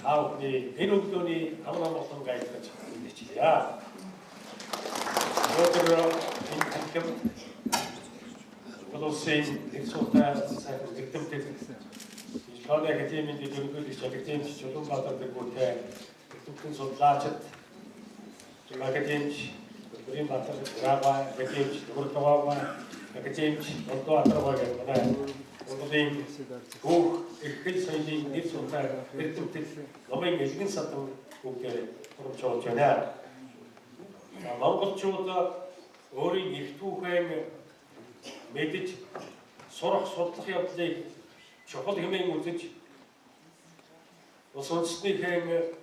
Та бүхний энэ өглөөний амар амгалан айлтгаж мэдчилье. Өнөөдөр энэ танхим Монгол улсын их суутай сайхан эрдэмтэд Шинжлэх академийн ерөнхийлөгч академич Чулуунбаатар Дэгүүтэй эрдэмтэн судлаачид академич Бүрийн Баатар Грава, академич Нүгэр академич Болдоо Атаргаа гэх манай Монголын түүх, эрх хэл соёлын нэр суутай эрдэмтэд номын элгэн садан бүгдээр хурамч болж байна. За монголчууд өөрийн эрх түүхэн мэдэж сурах, судлах явдлыг чухал хэмээн үзэж улс үндэстнийхэн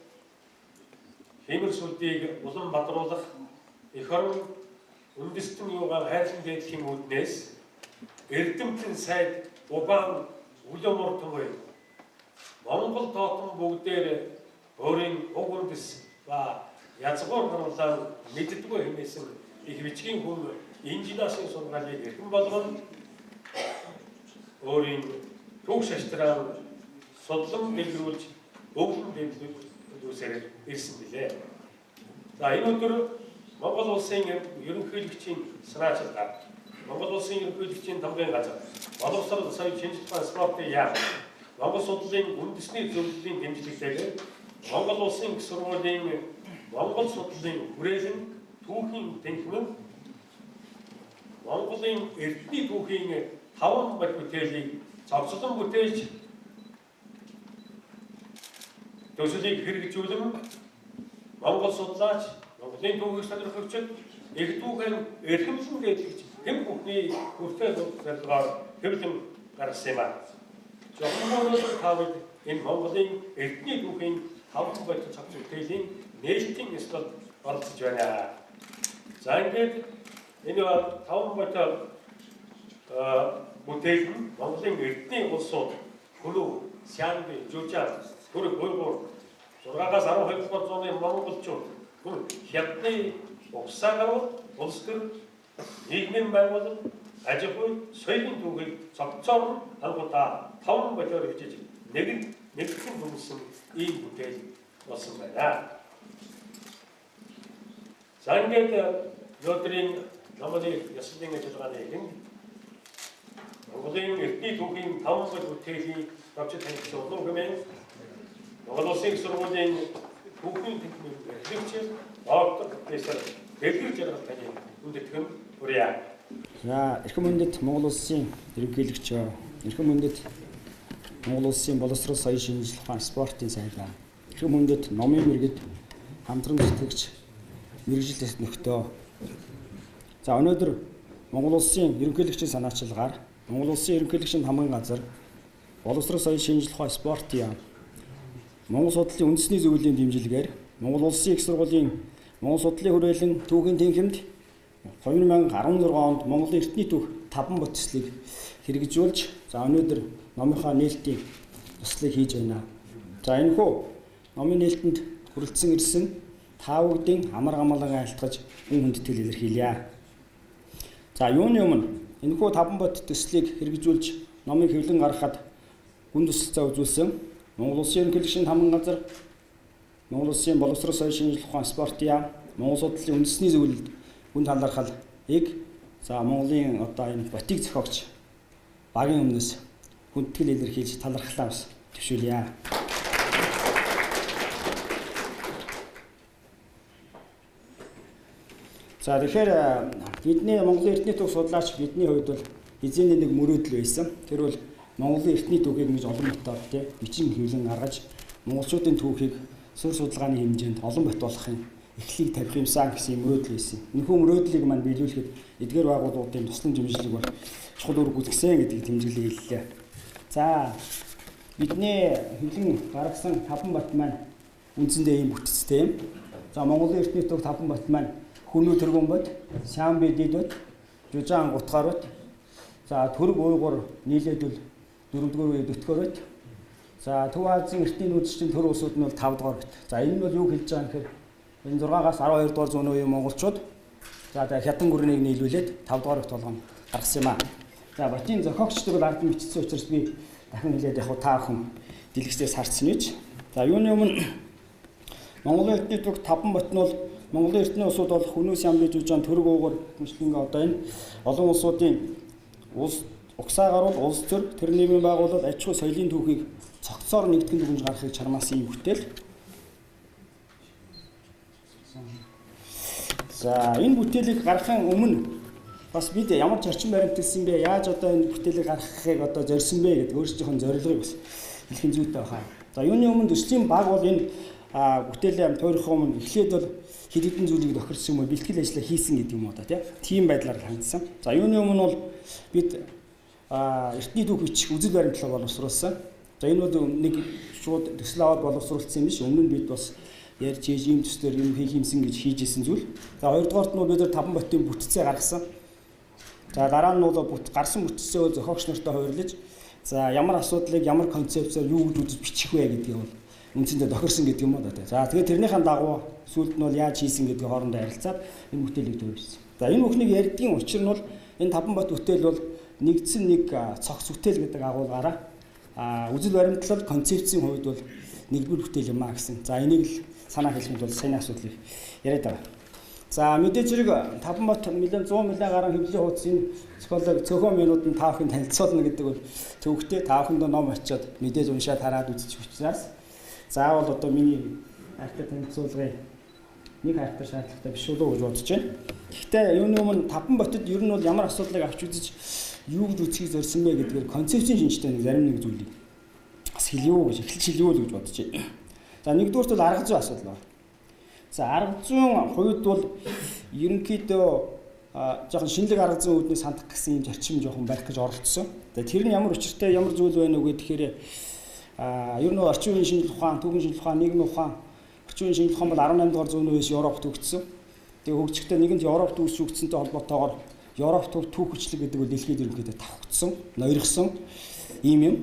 хиймэр сүлдийг улам бадруулах эх орон үндэстэн юугаар хайрлан дээдлэхийн үүднээс эрдэмтэн сайд угаан үлэмөр түмээ Монгол тоотон бүгдээр өөрийн уг үндэс ба язгуур харуулаар мэддэггүй хэмээсэн их бичгийн хүн инженерийн сургаалыг эрхэм болгон өөрийн түүх шаштраа судлан дэлгэрүүлж өвлөн дэвлүүлсээр ирсэн билээ. За энэ өдөр Монгол улсын ерөнхийлөгчийн санаачилгаа, Монгол улсын ерөнхийлөгчийн тамгын газар, боловсрол соёл шинжлэх ухаан спортын яам, Монгол судлалын үндэсний зөвлөлийн дэмжлэгтэйгээр Монгол улсын их сургуулийн Монгол судлалын хүрээлэн түүхийн танхим Монголын эрдний түүхийн таван бат бүтээлийг цогцлон бүтээж төсөлийг хэрэгжүүлэн Монгол судлаач, Монголын түүхийг сонирхогчид, эх түүхэн эрхэмлэн дээдлэгч хэн бүхний хүртэл зорилгоор хэвлэн гаргасан юм аа. Жохомгоо өнөөдөр та бид энэ Монголын эрдний түүхийн таван бат цогц бүтээлийн нээлтийн ёслолд оролцож байна. За ингээд энэ таван бат бүтээл нь Монголын эрдний улсууд Хүнү, Сянби, Жужан, Түрк, Уйгур 6-аас 12 дугаар зууны монголчууд хүн хятадны угсаа гарвал улс төр нийгмийн байгууллага аж ахуй соёлын түүхийг цогцоор анхудаа таван бодиор бичиж нэг нэгэн дүнсэн ийм бүтээл болсон байна. За ингээд өнөөдрийн номын ёслолын ажиллагааны ихэнх Монголын эрдний түүхийн таван бод бүтээлийн товчид танигдсан улам хэмээн Монгол Улсын их сургуулийн түүхийн техник эрхлэгч доктор профессор Дэлгэр Жаргал таны хүндэтгэн хүрье. За эрхэм хүндэт Монгол Улсын ерөнхийлөгч, эрхэм хүндэт Монгол Улсын боловсрол соёл шинжлэх ухаан спортын сайдаа, эрхэм хүндэт номын мэргэд хамтран зүтгэгч мэргэжил нөхдөө. За өнөөдөр Монгол Улсын ерөнхийлөгчийн санаачилгаар Монгол Улсын ерөнхийлөгчийн хамган газар боловсрол соёл шинжлэх ухаан спортын яам Монгол судлалын үндэсний зөвлөлийн дэмжлэгээр Монгол Улсын их сургуулийн Монгол судлалын хүрээлэн түүхийн тэнхимд 2016 онд Монголын эрдний түүх таван бот төслийг хэрэгжүүлж за өнөөдөр номынхаа нээлтийн туслыг хийж байна. За энэхүү номын нээлтэнд хүрэлцэн ирсэн та бүгдийн амар гамалгаа айлтгаж үн хүндэтгэл илэрхийлье. За юуны өмнө энэхүү таван бот төслийг хэрэгжүүлж номыг хэвлэн гаргахад гүн тусалцаа үзүүлсэн Монгол Улсын ерөнхийлөгчийн хамган газар, Монгол Улсын боловсрол соёл шинжлэх ухаан спортын яам, Монгол судлалын үндэсний зөвлөлд гүн талархал эг за Монголын одоо энэ ботыг зохиогч багийн өмнөөс хүндэтгэл илэрхийлж талархлаа бас төвшүүлье. За тэгэхээр бидний Монголын эрдний түүх судлаач бидний хувьд бол эзэнний нэг мөрөөдөл байсан. Тэр бол Монголын эрдний түүхийг ингэж олон ботоор тий бичин хэвлэн гаргаж монголчуудын түүхийг суурь судалгааны хэмжээнд олон бот болохын эхлийг тавих юмсан гэсэн мөрөөдөл байсан. Энэхүү мөрөөдлийг маань биелүүлэхэд эдгээр байгууллагуудын тусламж дэмжлэг бол чухал үүрэг гүйцэтгэсэн гэдгийг дэмжлэгийг хэллээ. За бидний хэвлэн гаргасан таван бот маань үндсэндээ ийм бүтцтэй юм. За Монголын эрдний түүх таван бот маань Хүнүү Тэргүүн бот, Сямби дид бот, Жужаан гутгаар бот, за Түрэг Уйгур нийлээд дөрөвдүгээр үе дөрөвдүгээр бот. За Төв Азийн эртний нүүдэлчин төр улсууд нь бол 5 дугаар бот. За энэ нь бол юу хэлж байгаа юм гэхээр энэ 6-аас 12 дугаар зууны үеийн монголчууд за хятан гүрнийг нийлүүлээд 5 дугаар бот болгон гаргасан юм аа. За ботын зохиогчдыг бол ард нь бичсэн учраас би дахин хэлээд яг та бүхэн дэлгэцээс харцсан үеч. За юуны өмнө Монголын эрдэнэ түүх Таван бот нь бол Монголын эрдэнэ улсууд бол Хүнүүс яам гэж үжин төрөг уугар хүншлэнгээ одоо энэ олон улсуудын улс угсаагаар бол улс төр тэр нийгмийн байгуулалт аж ахуй соёлын түүхийг цогцоор нэгтгэн дүгнж гаргахыг чармаасан юм бүтээл. За энэ бүтээлийг гаргахын өмнө бас бид ямар зарчим баримталсан бэ? Яаж одоо энэ бүтээлийг гаргахыг одоо зорьсон бэ гэдэг өөрсдийнх нь зорилгыг бас хэлэх нь зүйтэй байна. За юуны өмнө төслийн баг бол энэ бүтээлээ туурах өмнө эхлээд бол хэд хэдэн зүйлийг тохирсон юм уу, бэлтгэл ажлаа хийсэн гэдэг юм уу да тийм байдлаар хандсан. За юуны өмнө бол бид эртний түүх бичих үзэл баримтлал боловсруулсан. За энэ бол нэг шууд төсөл аваад боловсруулсан юм биш. Өмнө нь бид бас ярьж хийж ийм төслөөр юм хийх юмсан гэж хийж исэн зүйл. За хоёрдугаарт нь бид нар Таван ботын бүтцээ гаргасан. За дараа нь бол гарсан бүтцээ бол зохиогч нартай хуваарлаж за ямар асуудлыг ямар концепцээр юу гэж үзэж бичих вэ гэдгийг бол үндсэндээ тохирсон гэдэг юм уу да. За тэгээд тэрнийхэн дагуу сүүлд нь бол яаж хийсэн гэдгийг хоорондоо ярилцаад энэ бүтээлийг төвлөрсөн. За энэ бүхнийг ярьдгийн учир нь бол энэ Таван бот бүтээл бол нэгдсэн нэг цогц бүтээл гэдэг агуулгаараа үзэл баримтлал концепцийн хувьд бол нэгдүгээр бүтээл юм а гэсэн. За энийг л санаа хэлэхэд бол саяны асуудлыг яриад байгаа. За мэдээж хэрэг Таван бот нэлээд 100 мянган гаруй хэвлэлийн хуудас энэ зохиолыг цөөхөн минутанд та бүхэн танилцуулна гэдэг бол төвөгтэй. Та бүхэндээ ном очиод мэдээж уншаад хараад үзчих учраас заавал одоо миний хайртай танилцуулгыг нэг хайртай шаардлагатай биш үү гэж бодож байна. Гэхдээ юуны өмнө Таван ботод ер нь бол ямар асуудлыг авч үзэж юу гэж үзхийг зорьсон бэ гэдгээр концепцийн шинжтэй нэг зарим нэг зүйлийг бас хэлье гэж эхэлж хэлье гэж бодож байна. За нэгдүгüрт бол арга зүйн асуудал байна. За арга зүйн хувьд бол ерөнхийдөө жоохон шинэлэг арга зүйн үүднээс хандах гэсэн юм зарчим жоохон барих гэж оролцсон. За тэр нь ямар учиртай ямар зүйл байна вэ гэхээр ер нь орчин үеийн шинжлэх ухаан, түүхэн шинжлэх ухаан, нийгмийн ухаан, орчин үеийн шинжлэх ухаан бол 18 дугаар зууны үеэс Европт хөгжсөн. Тэгээ хөгжихдээ нэгэнт Европт үүсч хөгжсөнтэй холбоотойгоор Европ түүх хүчлэг гэдэг бол дэлхийд ерөнхийдөө тавхагдсан, ноёрхсон ийм юм.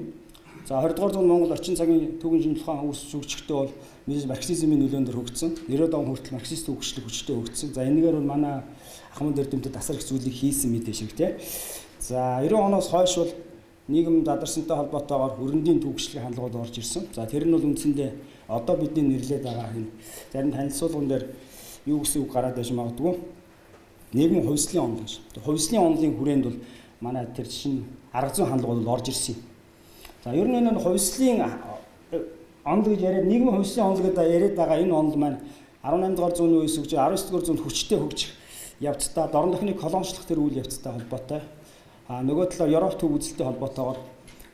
За 20 дугаар зуунд Монгол орчин цагийн түүхэн шинжлэх ухаан үүсч хөгжихдээ бол мэдээж марксизмын нөлөөнд хөгжсөн. 90-ад он хүртэл марксист түүхчлэг хүчтэй хөгжсөн. За энэгээр бол манай ахмад эрдэмтэд асар их зүйлийг хийсэн мэдээж шиг тий. За 90 оноос хойш бол нийгэм задарсантай холбоотойгоор өрөндийн түүхчлэгийн хандлагууд орж ирсэн. За тэр нь бол үндсэндээ одоо бидний нэрлээд байгаа энэ зарим танилцуулган дээр юу гэсэн үг гараад байж магадгүй. Нийгмийн хувьслын онол гэж. Хувьслын онолын хүрээнд бол манай тэр шинэ арга зүйн хандлагууд бол орж ирсэн юм. За ер нь энэ хувьслын онол гэж яриад нийгмийн хувьслын онол гэдэг яриад байгаа энэ онол маань 18 дугаар зууны үеэс хөгжиж 19 дугаар зуунд хүчтэй хөгжих явцдаа дорн дахны колоничлох тэр үйл явцтай холбоотой. А нөгөө талаар Европ төв үзэлтэй холбоотойгоор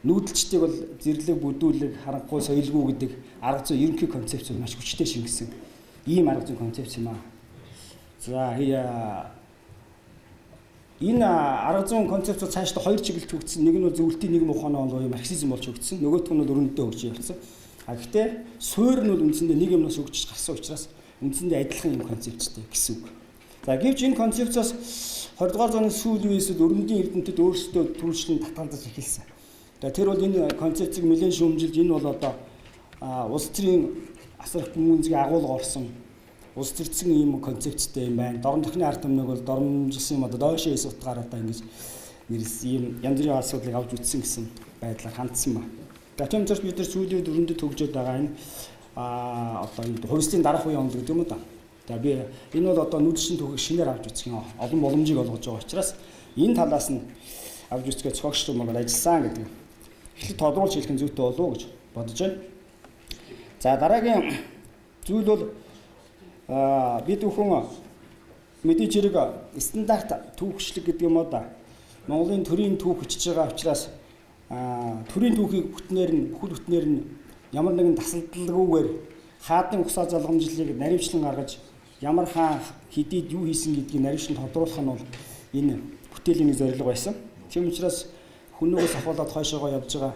нүүдэлчдийг бол зэрлэг, бүдүүлэг, харанхуй, соёлгүй гэдэг арга зүйн ерөнхий концепц бол маш хүчтэй шингэсэн. Ийм арга зүйн концепц юм аа. За энэ арга зүйн концепц бол цаашдаа хоёр чиглэлд хөгжсөн. Нэг нь бол зөвлөлтийн нийгэм ухааны онол буюу марксизм болж хөгжсөн. Нөгөөх нь бол өрнөдөө хөгжиж явсан. А гэхдээ суурь нь бол үндсэндээ нэг юмнаас хөгжиж гарсан учраас үндсэндээ адилхан юм концепцтэй гэсэн үг. За гэвч энэ концепцоос 20 дугаар зууны сүүлийн үеэс өрнөдийн эрдэмтэд өөрсдөө төрөлжлөн татгалзаж эхэлсэн. За тэр бол энэ концепцийг нэлээд шүүмжилж энэ бол одоо улс төрийн асар их гүнзгий агуулга орсон улс төрсөн ийм концепцтэй юм байна. Дорн дахны ард түмнийг бол доромжилсан юм одоо дойшоо эс утгаар одоо ингэж нэрлсэн ийм янз бүрийн асуудлыг авч үзсэн гэсэн байдлаар хандсан ба. За тийм учраас бид нар сүүлийн үед өрнөдөд хөгжөөд байгаа энэ одоо энэ хувьслын дараах үеийн онол гэдэг юм уу да. За би энэ бол одоо нүүдэлчин түүхийг шинээр авч үзэх юм олон боломжийг олгож байгаа учраас энэ талаас нь авч үзэхээ зохиогч нар ажилласан гэдэг. Эхлээд тодруулж хэлэх нь зүйтэй болов уу гэж бодож байна. За дараагийн зүйл бол бид бүхэн мэдээж хэрэг стандарт түүхчлэг гэдэг юм уу да. Монголын төрийн түүх бичиж байгаа учраас төрийн түүхийг бүтнээр нь бүхэл бүтнээр нь ямар нэгэн тасалдалгүйгээр хаадын угсаа залгамжлалыг наривчлан гаргаж ямар хаан хэдийд юу хийсэн гэдгийг наривчлан тодруулах нь бол энэ бүтээлийн нэг зорилго байсан. Тийм учраас хүнөөгөөс ахуулаад хойшоогоо явж байгаа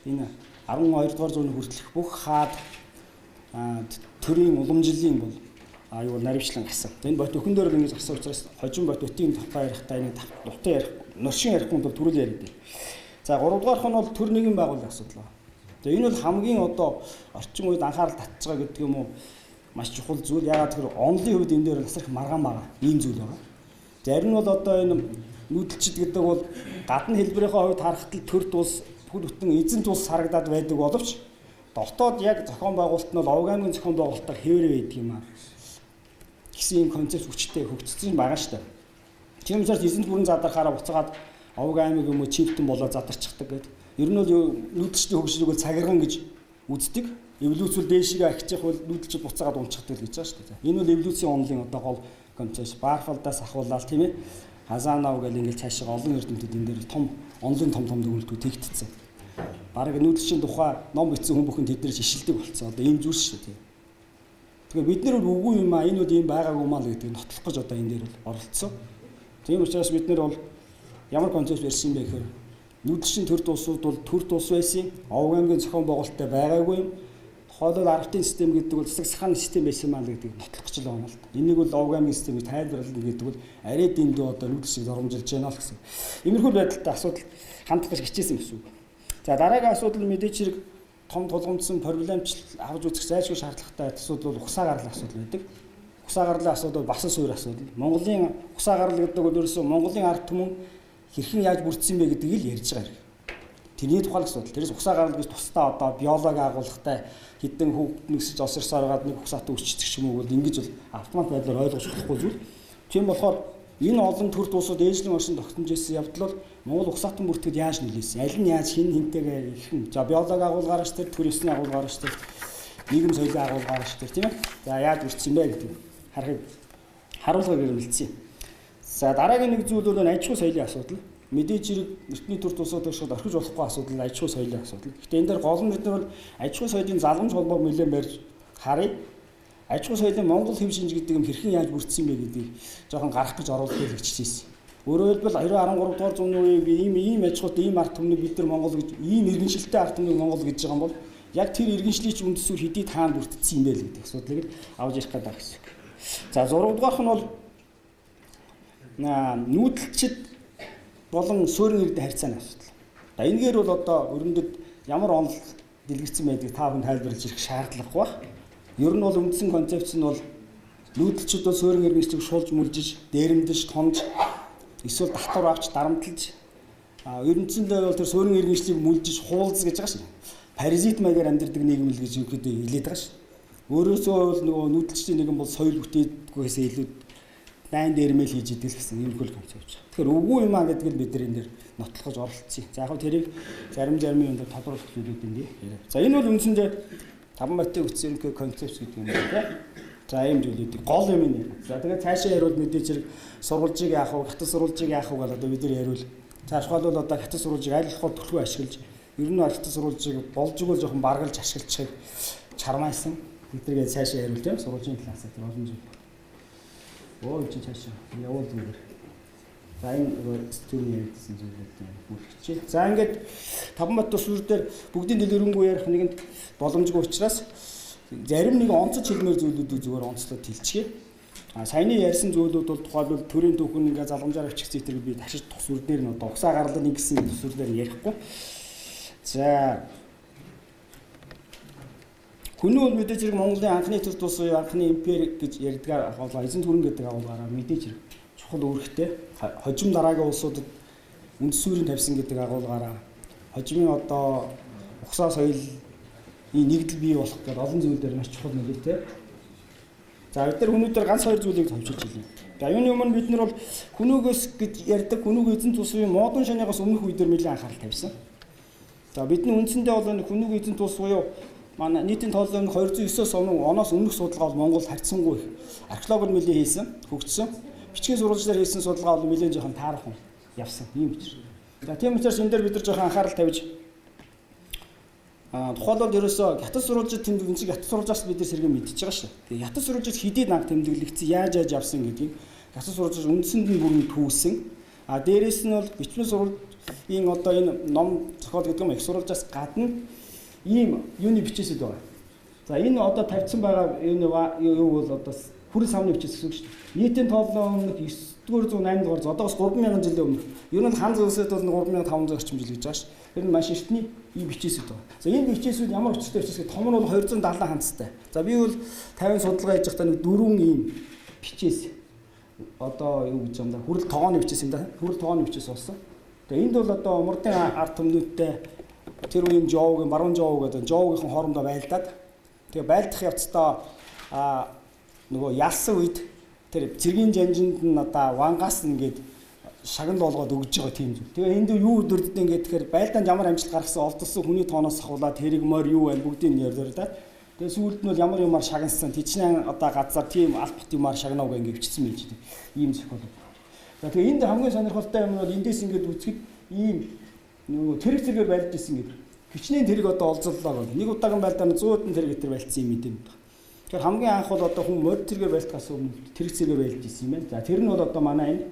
энэ 12 дугаар зууны хүртэлх бүх хаад төрийн уламжлалын бол аюул наривчлан гарсан. Энэ бот өхөн дээр ингэж гарсан учраас хожим бот өтийн тухай ярихдаа энийг дутан ярих, нуршин ярихгүй бол төрөл яриад. За 3 дугаарх нь бол төр нийгэм байгууллын асуудал байна. За энэ бол хамгийн одоо орчин үед анхаарал татж байгаа гэдэг юм уу маш чухал зүйл. Яагаад гэвэл онлын хувьд энэ дээр асар их маргаан байгаа ийм зүйл байгаа. Зарим нь бол одоо энэ нүүдэлчд гэдэг бол гадна хэлбэрийнхээ хувьд харахад л төрд улс бүхэл бүтэн эзэнт улс харагдаад байдаг боловч Дотоод яг зохион байгуулалт нь бол Овг аймгийн зохион байгуулалтаар хэврээ байдаг юм аа гэсэн ийм концепт хүчтэй хөгжсөн байгаа шүү дээ. Тийм учраас эзэнт бүрэн задрахаараа буцаагаад Овг аймаг юм уу чифтэн болоо задарчихдаг гэдэг. Ер нь бол нүүдэлчдийн хөгжлийг бол цагирган гэж үздэг. Эволюц бол дээшгээ ахичих бол нүүдэлчд буцаагаад унчихдаг гэж байгаа шүү дээ. Энэ бол эволюцийн онолын одоо гол концепт. Барфалдаас ахуулаад тийм ээ. Хазанав гэл ингээл цаашаа олон эрдэмтэд энэ дээр том онолын том том дүгнэлтүүд тэгтцсэн. Бараг нүүдэлчийн тухай ном бичсэн хүн бүхэн тэднэрч ишилдэг болцсон. Одоо ийм зүйл шүү дээ. Тэгэхээр бид нэр үгүй юм аа энэ бол ийм байгаагүй юм аа л гэдгийг нотлох гэж одоо энэ дээр бол оролцсон. Тийм учраас бид нэр бол ямар концепт ярьсан бэ гэхээр нүүдэлчин төрд улсууд бол төрд улс байсан, Овг аймгийн зохион байгуулалттай байгаагүй юм. Тухайлбал арвтын систем гэдэг бол засаг сахааны систем байсан маа л гэдгийг нотлох гэж л байгаа юм л да. Энийг бол Овг аймгийн систем гэж тайлбарлана гэдэг бол арай дэндүү одоо нүүдэлчийг доромжилж байна л гэсэн. Иймэрхүү байдалтай асуудал хандах гэж хичээсэн гэсэн үг. За дараагийн асуудал мэдээч хэрэг том тулгамдсан проблемчл авч үзэх зайлшгүй шаардлагатай асуудал бол угсаа гарлын асуудал байдаг. Угсаа гарлын асуудал бас суурь асуудал. Монголын угсаа гарал гэдэг бол ерөөсөө Монголын ард түмэн хэрхэн яаж бүрдсэн бэ гэдгийг л ярьж байгаа хэрэг. Тэрний тухай асуудал. Тэрээс угсаа гарал гэж тусдаа одоо биологи агуулгатай хэдэн хүүхд нэгсэж осорсоор гад нэг угсаатай өччих юм уу бол ингэж бол автомат байдлаар ойлгож болохгүй зүйл. Тийм болохоор энэ олон төрд улсууд ээжлэн оршин тогтнож ирсэн явдал бол Монгол угсаатан бүртгэд яаж нөлөөлсөн? Аль нь яаж хин хинтэйгээ ихэн? За биологи агуулгаарч тэр төр ёсны агуулгаарч тэр нийгэм соёлын агуулгаарч тэр тийм ээ. За яаж бүрдсэн бэ гэдэг харахыг харуулгыг ирмэлцсэн. За дараагийн нэг зүйл бол аж ахуй соёлын асуудал. Мэдээж хэрэг эртний төр тусууд шууд орхиж болохгүй асуудал аж ахуй соёлын асуудал. Гэхдээ энэ дээр гол нь бид нар бол аж ахуй соёлын залгамж холбоог нэлээд барьж харъя. Аж ахуй соёлын Монгол хэв шинж гэдэг юм хэрхэн яаж бүрдсэн бэ гэдгийг жоохон гарах гэж оруулахыг хичээсэн. Өөрөөр хэлбэл 13 дугаар зууны үеийн би ийм аж ахуйтай ийм ард түмнийг бид нар Монгол гэж ийм иргэншилтэй ард түмнийг Монгол гэж байгаа юм бол яг тэр иргэншлийн ч үндэсвэр хэдий таанд бүрдсэн юм бэ л гэдэг асуудлыг авч ярих гэдэг гэсэн үг. За 6 дугаарх нь бол нүүдэлчд болон суурин иргэдийн харьцааны асуудал. За энэгээр бол одоо өрөндөд ямар онол дэлгэрсэн байдгийг та бүхэн тайлбарлаж ирэх шаардлагагүй байх. Ер нь бол үндсэн концепц нь бол нүүдэлчд бол суурин иргэншилийг шуулж мүлжиж, дээрэмдэж, томж эсвэл татвар авч дарамтлаж ерөнхийдөө бол тэр суурин иргэншлийг мүлжиж хуулз гэж байгаа шин. Паразит маягаар амьдардаг нийгэм л гэж ерөнхийдөө хэлээд байгаа шин. Өөрөөсөө бол нөгөө нүүдэлчдийн нийгэм бол соёл бүтээдгүйгээсээ илүү дайн дээрмэл хийж идэг л гэсэн иймэрхүү концепт. Тэгэхээр үгүй юм а гэдэг нь бид нар энэ дээр нотлох гэж оролцсон. За яг тэрийг зарим юм дээр тодруулах зүйлүүд энд яриа. За энэ бол үндсэндээ Таван Батын үтсэн ерөнхий концепт гэдэг юм байна тийм. За ийм зүйлүүдийг гол юм нэ. За тэгээд цаашаа яриул мэдээж хэрэг сурвалжийг яах вэ, хятад сурвалжийг яах вэ гэдэг одоо бид нар яриул. Цаашхал бол одоо хятад сурвалжийг аль болохоор төлхөө ашиглаж, ер нь хятад сурвалжийг болж игэл жоохон баргалж ашиглчихыг чармайсан. Бид наргээ цаашаа яриул тийм сурвалжийн талаас тэр олон зүйл. Оо чи цаашаа явуул зүгээр. За энэ түүний ярьдсан зүйлүүд бүлэгчээ. За ингээд Таван Бат тус дээр бүгдийн дэлгэрэнгүй ярих нэгэнд боломжгүй учраас зарим нэг онцож хэлмээр зүйлүүдийг зүгээр онцлоод хэлчихье. А саяны ярьсан зүйлүүд бол тухайлбал төрийн түүхэн ингээ залгамжаар авчихсан зэрэг би ташиж тус үр дээр нь одоо угсаа гарлал ингэсэн тус үр дээр ярихгүй. За Хүнүү бол мэдээж хэрэг Монголын анхны төр тус буюу анхны импери гэж ярьдгаар агуулга эзэн түрэн гэдэг агуулгаараа мэдээж хэрэг чухал үүрэгтэй хожим дараагийн улсуудад үндэс суурийг тавьсан гэдэг агуулгаараа хожимын одоо угсаа соёлын нэгдэл бий болох гэдэг олон зүйл дээр маш чухал нөлөөтэй. За бид нар хүмүүдээр ганц хоёр зүйлийг товчилж хэлье. За юуны өмнө бид нар бол хүнүүгээс гэж ярьдаг хүнүүг эзэн тус буюу модон шаныгаас өмнөх үе дээр нэлээд анхаарал тавьсан. За бидний үндсэндээ бол хүнүүг эзэн тус буюу манай нийтийн тооллого 209-оос оноос өмнөх судалгаа бол Монгол харьцангуй их археологи нэлээд хийсэн, хөгжсөн. Бичгийн сурвалжлаар хийсэн судалгаа бол нэлээд жоохон таархан явсан ийм учир. За тийм учраас энэ дээр бид нар жоохон анхаарал тавьж тухайлбал ерөөсөө хятад сурвалжид тэмдэглэн чиг хятад сурвалжаас бид нар сэргэн мэдчихэж байгаа шүү. Тэгээ хятад сурвалжид хэдий анх тэмдэглэгдсэн, яаж яаж явсан гэдгийг хятад сурвалжид үндсэнд нь бүрэн түүсэн. А дээрээс нь бол бичмэн сурвалжийн одоо энэ ном зохиол гэдэг юм их сурвалжаас гадна ийм юуны бичээсүүд байгаа. За энэ одоо тавьсан байгаа энэ юу бол одоо хүрэл савны бичээс гэсэн үг шүү дээ. Нийтийн тооллоо өмнөх 9-р зуун 8 дугаар зуун одоогоос 3000 жилийн өмнөх. Ер нь хан зүйлсэд бол 3500 орчим жил гэж байгаа шүү. Тэр нь маш эртний ийм бичээсүүд байгаа. За энэ бичээсүүд ямар учиртай бичээс гэхэд том нь бол 270 хандтай. За би бол 50 судалгаа хийж байхдаа нэг дөрвөн ийм бичээс одоо юу гэж юм да хүрэл тогооны бичээс юм да. Хүрэл тогооны бичээс болсон. Тэгээ энд бол одоо мурдын ард түмнүүдтэй тэр үеийн Жоугийн баруун Жоу гэдэг Жоугийнхан хоорондоо байлдаад тэгээ байлдах явцдаа нөгөө ялсан үед тэр цэргийн жанжинд нь одоо вангаас ингээд шагнал болгоод өгж байгаа тийм зүйл. Тэгээ энд юу дүрддэг ингээд тэгэхээр байлдаанд ямар амжилт гаргасан олдсон хүний тооноос ахуулаад хэрэг морь юу байна бүгдийг нь ярьдаа. Тэгээ сүүлд нь бол ямар юмар шагнасан тэчнэн одоо газар тийм албат юмар шагнав гэх ингээд бичсэн байж тийм ийм зохиол. За тэгээ энд хамгийн сонирхолтой юм бол эндээс ингээд үзэхэд ийм нөгөө тэрэг зэрэгээр байлж исэн гэдэг. Хичнээн тэрэг одоо олзоллоо гэх. Нэг удаагийн байлдаа 100 хэдэн тэрэг гэтэр байлцсан юм идэв. Тэгэхээр хамгийн анх бол одоо хүн морь зэрэгээр байлдахаас өмнө тэрэг зэрэгээр байлж исэн юм байна. За тэр нь бол одоо манай энэ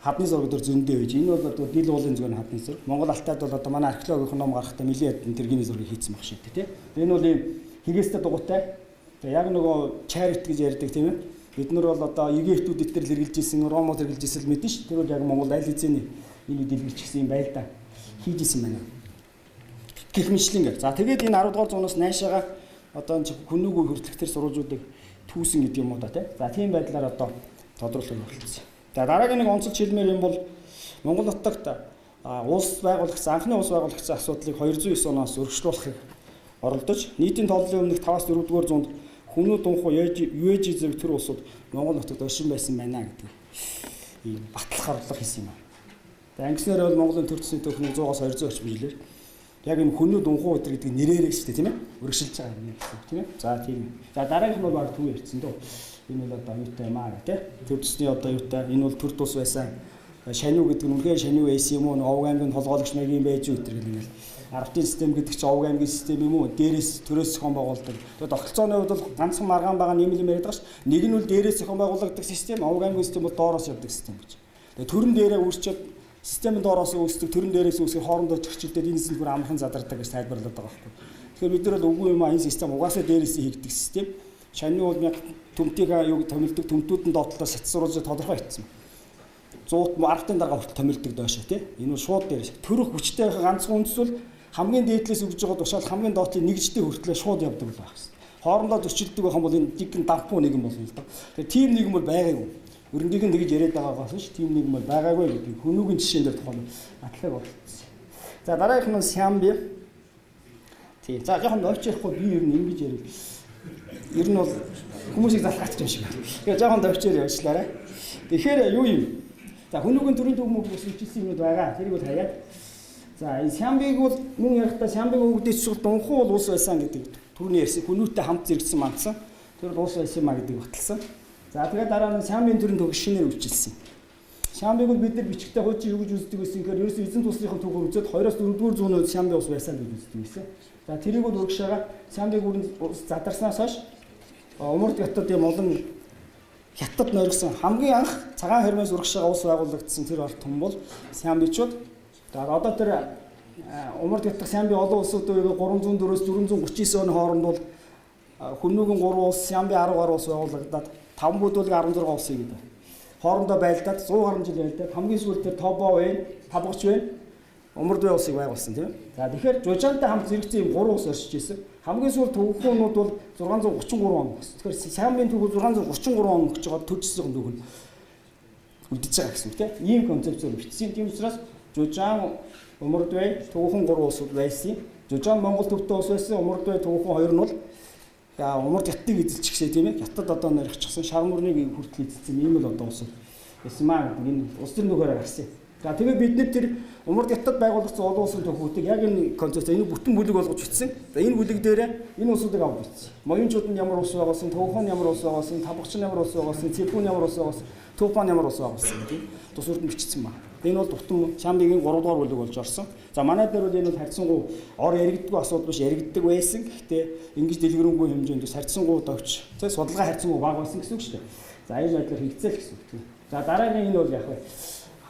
хадны зураг дээр зөндөө байж. Энэ бол одоо дил уулын зүгэн хадны зураг. Монгол Алтайд бол одоо манай археологийн ном гарахдаа нэлээд хэдэн тэргийн зургийг хийцэн баг шүү дээ, тий. Энэ бол ийм хигээстэй дугуйтай. Тэгээ яг нөгөө чарит гэж ярьдаг тийм ээ. Бид нар бол одоо Египтүүд дээр л хэрэгжилж исэн, Ромод хэрэгжилж исэн л мэдэн ш. Тэр бол яг Монгол аль хэзээний энэ үед дэлгэрч гисэн юм байл да. Хийж исэн байна. Гэх мэтлэнгээр. За тэгээд энэ 10 дугаар зуунаас найшаага одоо энэ хүнүүгүй хүртэлх тэр сурвалжуудыг түүсэн гэдэг юм уу да тий. За тийм байдлаар одоо тодруулах хүрэлцсэн. За дараагийн нэг онцолж хэлмээр юм бол Монгол нутагт улс байгуулагдсан анхны улс байгуулагдсан асуудлыг 209 оноос өргөжлүүлэхийг оролдож нийтийн тооллын өмнөх 5-аас 4 дугаар зуунд Хүнүү дунхуу Юэжи зэрэг төр улсууд Монгол нутагт оршин байсан байна гэдэг ийм батлах орлого хийсэн юм байна. За ангиснаар бол Монголын төр төсний түүх 100-аас 200 орчим жилээр яг энэ хүнүү дунхуу өдр гэдэг нэрээрээ шүү дээ тийм ээ өргөжлөж байгаа юм гэсэн тийм ээ. За тийм. За дараагийнх нь бол баг төв ярьсан дөө. Энэ бол одоо юутай юм аа гэх тийм. Төр төсний одоо юутай энэ бол төр тус байсан. Шаниу гэдэг нь үнэхээр шаниу байсан юм уу? Овг аймгийн толгойлогч маягийн байж үү гэдэг ингээл Арвтын систем гэдэг чинь овг аймгийн систем юм уу? Дээрээс төрөөс зохион байгуулдаг. Тэгээд тогтолцооны хувьд бол ганцхан маргаан байгаа нэм юм яриад байгаа ш. Нэг нь бол дээрээс зохион байгуулагддаг систем, овг аймгийн систем бол доороос явдаг систем гэж. Тэгээд төрөн дээрээ үүсчээд системийн доороос үүсдэг, төрөн дээрээс үүсгэх хоорондоо чөрчилдөд энэ зүйл бүр амархан задардаг гэж тайлбарлаад байгаа байхгүй. Тэгэхээр бид нар бол үгүй юм аа энэ систем угаасаа дээрээс хийгддэг систем. Шанины бол яг төмтийг юу томилдог төмтүүд нь доотлоо сатсруулж тодорхой хийсэн. 100 10-ын дараа хүртэл томилдог доошоо тий. Энэ бол шууд дээрээс. Төрөх хүчтэй ганцхан үндэс бол хамгийн дээдлээс өгж байгаа тушаал хамгийн доотлын нэгжтэй хүртлээ шууд явдаг л байх хэрэгтэй. Хоорондоо зөрчилдөг байх юм бол энэ жигэн дампуу нэгэн болно л доо. Тэгэхээр тийм нийгэм бол байгаагүй. Өрөндийг нь тэгж яриад байгаагаас ш тийм нийгэм бол байгаагүй гэдэг хүмүүгийн жишээн дээр тухайн батлаг болцсон. За дараагийнх нь Сямби. Тийм. За жоохон новч ярихгүй би ер нь ингэж яриа. Ер нь бол хүмүүсийг залхаачих юм шиг байна. Тэгэхээр жоохон довчээр явуулаарай. Тэгэхээр юу юм? За хүмүүгийн төрийн төв мөх ус ичилсэн юмуд байгаа. Тэрийг бол хаяад. За энэ Сямбиг бол мөн ярихдаа Сямбиг өвгдөөс чул дунхуу бол улс байсан гэдэг түрүүний ярьсан хүмүүтэй хамт зэрэгсэн мандсан. Тэр бол улс байсан юм а гэдгийг баталсан. За тэгээд дараа нь Сямбийн төрийн төв шинээр үйлчилсэн. Сямбиг бол бид нар бичгтээ хуучин юу гэж үздэг байсан гэхээр ерөөсөө эзэн туслахын түүхээр үзээд 2-оос 4 дугаар зууны үед Сямби улс байсан гэж үздэг байсан. За тэрийг бол урагшаага Сямбиг бүрэн задарснаас хойш Умард хятад юм олон хятад норгисон хамгийн анх цагаан хормоос урагшаага улс байгуулагдсан тэр ард түмэн бол Сямбичууд. За одоо тэр Умард хятад Сямби олон улсуудын 304-өөс 439 оны хооронд бол Хүмүүгийн 3 улс, Сямби 10 гаруй улс байгуулагдаад 5 бүдүүлэг 16 улс гэдэг. Хоорондоо байлдаад 100 гаруй жил байлдаад хамгийн сүүлд тэр Тобо байна, Табгач байна, Умард бай улсыг байгуулсан тийм ээ. За тэгэхээр Жужаантай хамт зэрэгцэн юм 3 улс оршиж ирсэн. Хамгийн сүүлд төвхүүнүүд бол 633 он гэсэн. Тэгэхээр Сямбийн түүх 633 он гэж байгаа төржсөн түүх нь үлдэж байгаа гэсэн үг тийм. Ийм концепцээр бичсэн. Тийм учраас Жужаан, Умард бай, Төвхөн 3 улсууд байсан. Жужаан Монгол төвтэй улс байсан, Умард бай, Төвхөн хоёр нь бол за Умард хятадыг эзэлчихсэ тийм ээ. Хятад одоо нэрхчихсэн, шар мөрнийг хүртэл эзэлсэн ийм л одоо улс байсан маа гэдэг энэ улс төрийн түүхээр гарсан. За тэгээ бид нэр тэр Умард хятад байгуулагдсан олон улсын түүхүүдийг яг энэ концепц энэ бүтэн бүлэг болгож бичсэн. За энэ бүлэг дээр энэ улсуудыг авч бичсэн. Моёнчууд нь ямар улс байгуулсан, Төвхөн ямар улс байгуулсан, Табгач нь ямар улс байгуулсан, Цэвхүүн ямар улс байгуулсан, Төвпан ямар улс байгуулсан гэдэг тус үрд нь бичсэн ба. Энэ бол бүтэн Сямбигийн 3 дугаар бүлэг болж орсон. За манай дээр бол энэ бол харьцангуй ор яригддаггүй асуудал биш яригддаг байсан. Гэхдээ ингэж дэлгэрэнгүй хэмжээнд бас харьцангуй довч, тэ судалгаа харьцангуй бага байсан гэсэн үг шүү дээ. За энэ байдлаар хийгдсэн л гэсэн үг тийм. За дараагийн энэ бол яг вэ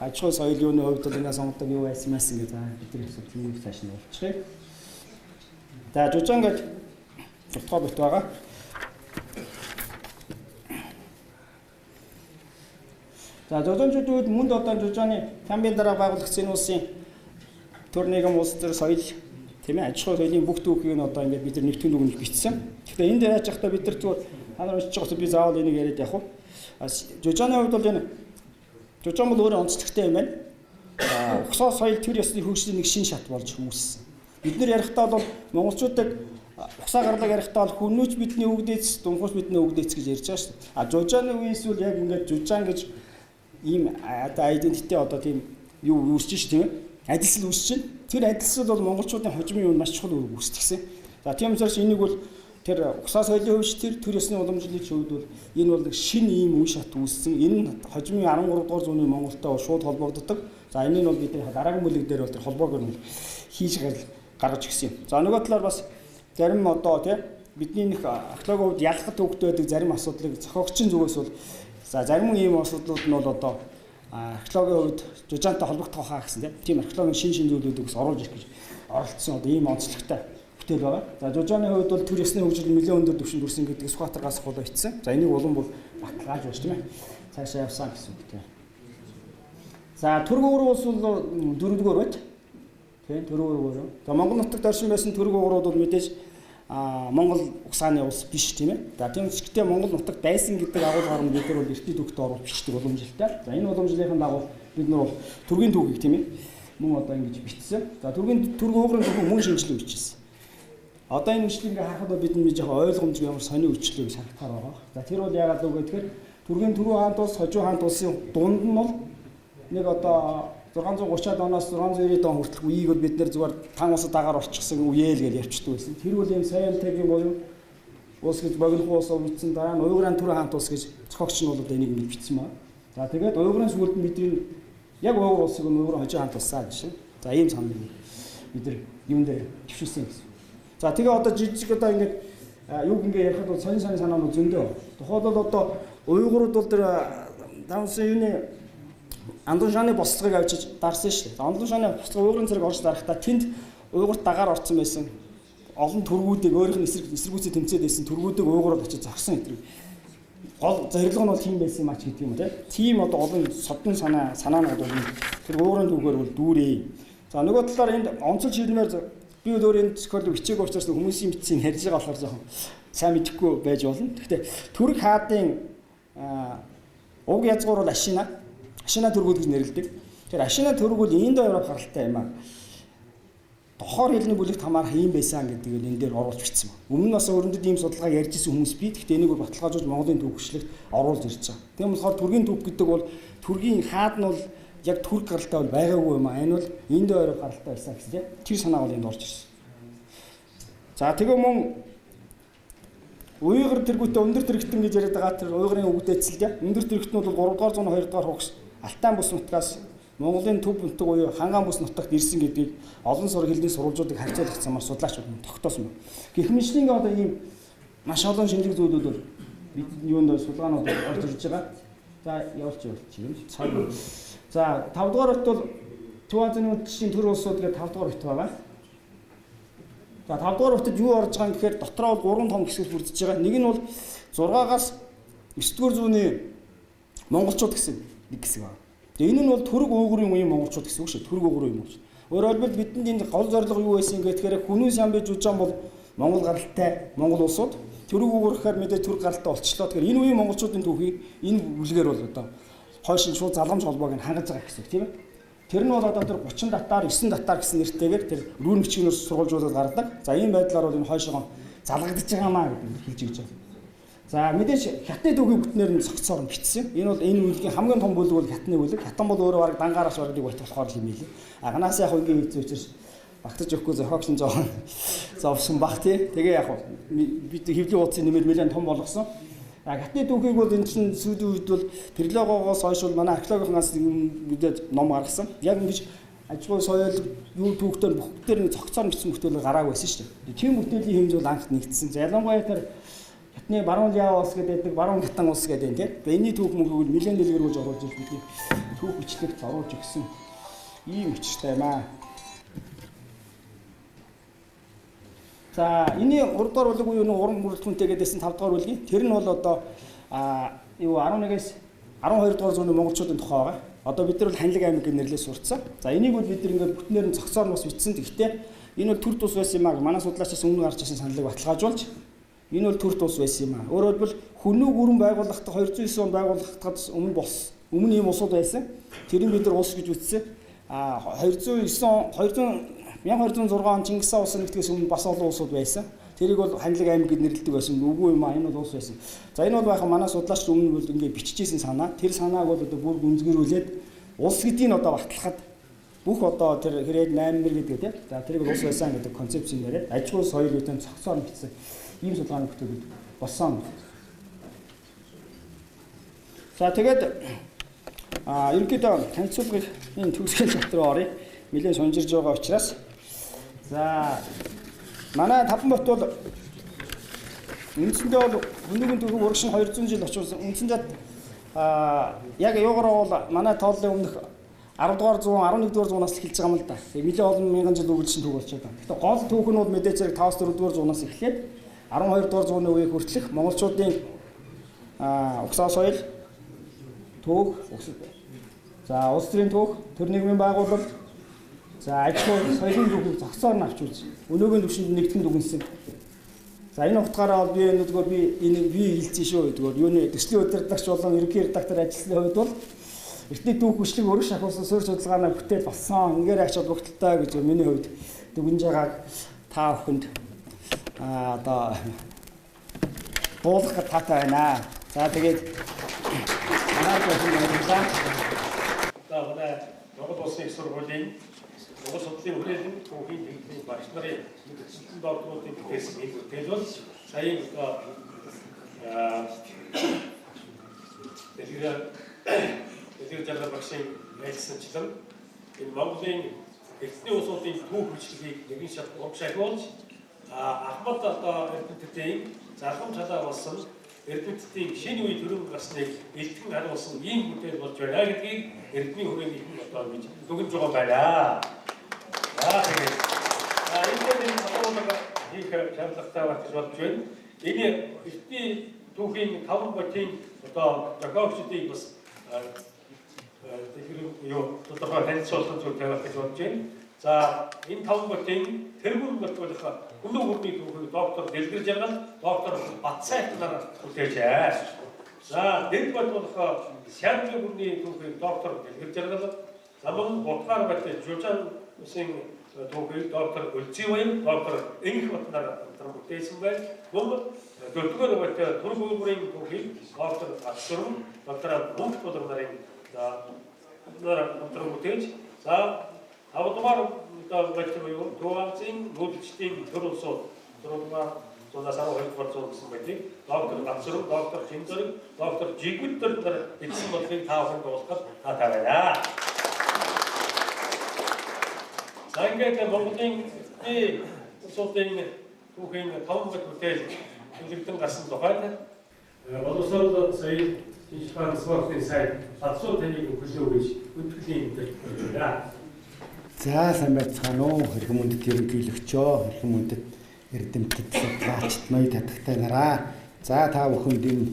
аж ахуй соёл юуны хувьд бол ингээ сонгодог юу байсан мэсэн гэж за бид нар эсвэл тийм цааш нь явуулчихъя. За Жужаан гэж утгаа бит байгаа. За Жужаанчуудын үед мөнд одоо Жужааны Тамбын дараа байгуулагдсан энэ улсын төр нийгэм улс төр соёл тийм ээ аж ахуй соёлын бүх түүхийг нь одоо ингээд бид нар нэгтгэн дүгнэлт бичсэн. Тэгэхээр энэ дээр яаж явахдаа бид нар зүгээр та нар уншиж байгаа би заавал энийг яриад явах уу? Жужааны хувьд бол энэ Жужаан бол өөрөө онцлогтой юм байна. Угсаа соёл төр ёсны хөгжлийн нэг шин шат болж үүссэн. Бид нар ярихдаа бол монголчуудыг угсаа гарлаг ярихдаа бол хүнүүч бидний өвгдээц, дунхууч бидний өвгдээц гэж ярьж байгаа шүү дээ. А жужааны үеэс бол яг ингээд жужаан гэж ийм одоо identity одоо тийм юу үүсэж шүү тийм ээ. Адилсэл үүсэж чинь. Тэр адилсэл бол монголчуудын хожимын юу маш чухал үүрэг үүсгэсэн. За тийм учраас энийг бол тэр угсаа соёлын хувьд тэр төр ёсны уламжлалын хувьд бол энэ бол нэг шинэ ийм үе шат үүссэн. Энэ нь хожимын 13 дугаар зууны Монголтой шууд холбогддог. За энэ нь бол бидний дараагийн бүлэг дээр бол тэр холбоог нь хийж гаргаж ирсэн юм. За нөгөө талаар бас зарим одоо тий бидний нэг археологийн хувьд ялгах төвөгтэй байдаг зарим асуудлыг зохиогчийн зүгээс бол за зарим ийм асуудлууд нь бол одоо археологийн хувьд жужаантай холбогдох хаа гэсэн тийм археологийн шин зүйлүүдийг бас оруулж ирэх гэж оролцсон одоо ийм онцлогтой бүтээл байгаа. За жужааны хувьд бол төр ёсны хөгжил нэлээд өндөр түвшинд хүрсэн гэдэг Сүхбаатар гас хулаа итсэн. За энийг улам бүр баталгааж байна тийм ээ. Цаашаа явсан гэсэн үг тийм. За Түрэг угруу улс бол дөрөвдүгээр байт. Тийм Түрэг угруу. За Монгол нутагт оршин байсан Түрэг угрууд бол мэдээж Монгол угсааны улс биш тийм ээ. За тийм ч гэхдээ Монгол нутагт байсан гэдэг агуулгаар нь бид нар бол эртний түүхт оруулж бичдэг уламжлалтай. За энэ уламжлалын дагуу бид нар бол Түргийн түүхийг тийм ээ мөн одоо ингэж бичсэн. За Түргийн Түрэг угрын түүхийг мөн шинжилгээ бичсэн. Одоо энэ бичлэг ингээ харахад бид нэг жоохон ойлгомжгүй ямар сони үчлээ гэж харагдахаар байгаа. За тэр бол яагаад вэ гэхээр Түргийн Түрүү хаант улс, Хожуу хаант улсын дунд нь бол нэг одоо 630-аад оноос 690 он хүртэлх үеийг бол бид нэр зүгээр тан улсад дагаар орчихсон үеэл гэж ярьчдаг байсан. Тэр бол ийм сайн тагийн буюу улс гэж богинохон улс бичсэн, дараа нь Уйгурын Түрүү хаант улс гэж зохиогч нь бол одоо энийг ингэж бичсэн байна. За тэгээд Уйгурын сүүлд нь бидний яг Уйгур улсыг нь Уйгурын Хожуу хаант улсаа гэж. За ийм санал бид нар юм дээр төвшүүлсэн гэсэн. За тэгээ одоо жижиг одоо ингээд юг ингээ ярихад бол сонин сонин санаанууд зөндөө. Тухайлбал одоо уйгурууд бол тэр давсан юуны Андун шааны бослогыг авчиж дарсан шүү дээ. Андун шааны бослого уйгурын зэрэг орж дарахдаа тэнд уйгурт дагаар орцсон байсан. Олон төргүүдийг өөрийнх нь эсрэг эсэргүүцээ тэмцээд байсан төргүүдийг уйгурууд очиж зогсон гэдэг. Гол зорилго нь бол тийм байсан юм ач гэдэг юм те. Тийм одоо олон содон санаанууд бол тэр уйгурын түүхээр бол дүүрээ. За нөгөө талаар энд онцол шийдмээр би өөр энэ зохиолыг бичээг учраас хүмүүсийн бичсэн ярьж байгаа болохоор жоохон сайн мэдэхгүй байж болно. Гэхдээ Түрэг хаадын уг язгуур бол Ашина. Ашина түргүүд гэж нэрлэдэг. Тэр Ашина түрэг бол Индо Европ гаралтай юм аа. Дохоор хэлний бүлэгт хамаарах юм байсан гэдгийг энэ дээр оруулж бичсэн байна. Өмнө нь бас өрөндөд ийм судалгаа ярьж исэн хүмүүс бий. Гэхдээ энийг бол баталгаажуулж Монголын түүхчлэгт оруулж ирж байгаа. Тийм болохоор Түргийн түүх гэдэг бол Түргийн хаад нь бол яг түрк гаралтай бол байгаагүй юм аа. Энэ бол Индо Европ гаралтай байсан гэсэн тийм. Тэр санаа бол энд орж ирсэн. За тэгээ мөн Уйгур тэргүүтээ өндөр тэрэгтэн гэж яриад байгаа тэр уйгурын үгдээцэл тийм. Өндөр тэрэгтэн бол 3 дугаар зууны 2 дугаар хугас Алтан бүс нутгаас Монголын төв нутаг буюу Ханган бүс нутагт ирсэн гэдгийг олон сур хэлний сурвалжуудыг харьцуулах замаар судлаачид тогтоосон байна. Гэх мэтчилэн одоо ийм маш олон шинжлэх зүйлүүд бол бид юунд судалгаанууд орж ирж байгаа. За явуулч юм. Цаг. За 5 дугаар бит бол Төв Азийн үдшийн төр улсууд гэдэг 5 дугаар бит байгаа. За 5 дугаар битэд юу орж байгаа юм гэхээр дотроо бол 3 том хэсгээс бүрдэж байгаа. Нэг нь бол 6-аас 9 дугаар зууны монголчууд гэсэн нэг хэсэг байна. Тэгээ энэ нь бол түрэг уйгурын үеийн монголчууд гэсэн үг шүү. Түрэг уйгурын үеийн монголчууд. Өөрөөр хэлбэл бидэнд энэ гол зорилго юу байсан гэхээр хүнүү самби жужаан бол Монгол гаралтай Монгол улсууд түрэг уйгур гэхээр мэдээ түрэг гаралтай болчлоо. Тэгэхээр энэ үеийн монголчуудын түүхийг энэ бүлгээр бол одоо хойш нь шууд залгамж холбоог нь хангаж байгаа гэсэн үг тийм ээ. Тэр нь бол одоо тэр 30 татар, 9 татар гэсэн нэртэйгээр тэр рүүн бичгнээс сургуулжуулаад гаргадаг. За ийм байдлаар бол энэ хойшоо залгагдаж байгаа маа гэдэг хэлж өгч байгаа. За мэдээж хятадны түүхийг бүтнээр нь цогцоор нь бичсэн. Энэ бол энэ бүлгийн хамгийн том бүлэг бол хятадны бүлэг. Хятад бол өөрөө бараг дангаараас бараг бат болохоор л юм билээ. Агнаас яг ингийн хэцүү учраас багтаж өгөхгүй зохиогч нь жоохон зовсон бах тий. Тэгээ яг бид хэвлэлийн хуудсын нэмэр нэлээд том болгосон. А хятадны түүхийг бол энэ чинь сүүлийн үед бол Перлогоогоос хойш бол манай археологийн ганц мэдээд ном гаргасан. Яг ингэж аж ахуй соёл юу түүхтэр бүгдээр нэг цогцоор бичсэн бүтээлэг гараагүй байсан шүү дээ. Тийм бүтээлийн хэмжээ бол анх нэгдсэн. За ялангуяа тэр хятадны баруун Ляо улс гэдэг баруун хятад улс гэдэг тийм. Энэний түүх мөнхийг нэлээд дэлгэрүүлж оруулж ирж бидний түүх бичлэгт оруулж өгсөн ийм учиртай юм аа. За энэний 3 дугаар бүлэг буюу уран бүрэлдэхүүнтэй гэдээсэн 5 дугаар бүлгийн тэр нь бол одоо юу 11-ээс 12 дугаар зууны монголчуудын тухай байгаа. Одоо бид нар бол Ханлаг аймаг гэх нэрлээс сурцсан. За энийг бол бид нар ингээд бүтнээр нь цогцоор нь бас бичсэн. Гэхдээ энэ бол төр тус байсан юм аа. Манай судлаачаас өмнө гарч ирсэн саналыг баталгаажуулж энэ бол төр тус байсан юм аа. Өөрөөр хэлбэл хүннүү гүрэн байгууллагатай 209 он байгууллагатад өмнө бос өмнө ийм улсууд байсан. Тэрийг бид нар улс гэж үзсэн. А 209 он 200 1206 он Чингис хаан улс нэгтгэхээс өмнө бас олон улсууд байсан. Тэрийг бол Ханлаг аймаг гэд нэрлэдэг байсан. Үгүй юм аа, энэ бол улс байсан. За энэ бол байхan манай судлаач өмнө бол ингээ биччихсэн санаа. Тэр санааг бол одоо бүр гүнзгийрүүлээд улс гэдгийг одоо батлахад бүх одоо тэр хэрэг 8 мэр гэдэг тийм. За тэрийг улс байсан гэдэг концепцийн яриад аж ахуй соёл үеийн цогцоор бичсэн ийм судалгааны бүтээлүүд болсон. За тэгээд ерөнхийдөө танилцуулгыг энэ төгсгөл дотор оръё. Нэлээд сунжирж байгаа учраас. За манай Таван бот бол үндсэндээ бол өнөөгийн түүх урагш нь 200 жил очивсан. Үндсэндээ яг юугаар бол манай тооллын өмнөх 10 дугаар зуун 11 дугаар зуунаас эхэлж байгаа юм л да. Нэлээд олон мянган жил үргэлжлэн түүх болчиход байна. Тэгэхээр гол түүх нь бол мэдээж хэрэг 5-4 дугаар зуунаас эхлээд 12 дугаар зууны үеийг хүртэлх монголчуудын угсаа соёл түүх, за улс төрийн түүх, төр нийгмийн байгуулалт, за аж ахуй соёлын түүхийг зохицоор нь авч үзсэн. Өнөөгийн түвшинд нэгтгэн дүгнэсэн. За энэ утгаараа бол би энэ би энэ би хэлсэн шүү гэдгээр юуны төслийн удирдлагч болон ерөнхий редактор ажилласны хувьд бол эртний түүх хүчлэг өргөш ахиулсан суурь судалгааны бүтээл болсон. Ингээр ач холбогдолтой гэж миний хувьд дүгнж байгааг та бүхэнд одоо буулгах таатай байна. За тэгээд манай баярлалаа. За манай Монгол Улсын их сургуулийн Монгол судлалын хүрээлэн түүхийн техникийн багш нарын мэргэжилтэн докторуудын бүтээсэн энэ бүтээл бол саяын одоо Дэлгэр жаргал багшийн ярилцсанчлан энэ Монголын эртний улсуудын түүх хүчлэгийг нэгэн шат урагш ахиулж Ахмад одоо эрдэмтдийн залгам чалаа болсон эрдэмтдийн шинэ үе төрөн гарсныг элтгэн харуулсан ийм бүтээл болж байна гэдгийг эрдмийн хүрээний одоо гэж дүгнж байгаа байна. За тэгээд энэ дээр энэ тодруулга хийх шаардлагатай байх гэж бодож байна. Энэ эртний түүхийн таван ботын одоо зохиогчдыг бас тэгэхээр юу тодорхой танилцуулах зүйл тавих гэж бодож байна. За энэ таван ботын тэргүүн бот болох Хүмүүн гүрний түүхийг доктор Дэлгэр жаргал, доктор Батсайт нар бүтээжээ. За дэд бот болох Сянжи гүрний түүхийг доктор Дэлгэр жаргал, за мөн Бутгаар бот Жужан усын түүхийг доктор Өлзийвэн, доктор Энх бот нар бүтээсэн байна. Мөн дөрөвдүгээр бот Түргүүрийн түүхийг доктор Батсүрэн, доктор Мөнх болон нарын нар бүтээж, за тавдугаар бот буюу Төв нүүдэлчдийн төр улсууд 6-р зуунаас 12-р зуун гэсэн байдгийг доктор Гацруу, доктор Хинзэрэг, доктор Жигүд нар эзэн бодлыг та бүхэнд дуулгах таатай байна. За ингээд Монголын эртний улсуудын түүхийн таван бот бүтээл төлөгдөн гарсан тухайд боловсрол соёл шинжлэх ухааны спортын сайд Бацуу таныг өглөө гэж өтгөлийн мэдээлэл байна. За сайн байцгаана уу? Хэрхэн мөндөд ерөнхийлөгчөө, хэрхэн мөндөд эрдэмтэд судлаачд ноёд татагтай нараа. За та бүхэнд энэ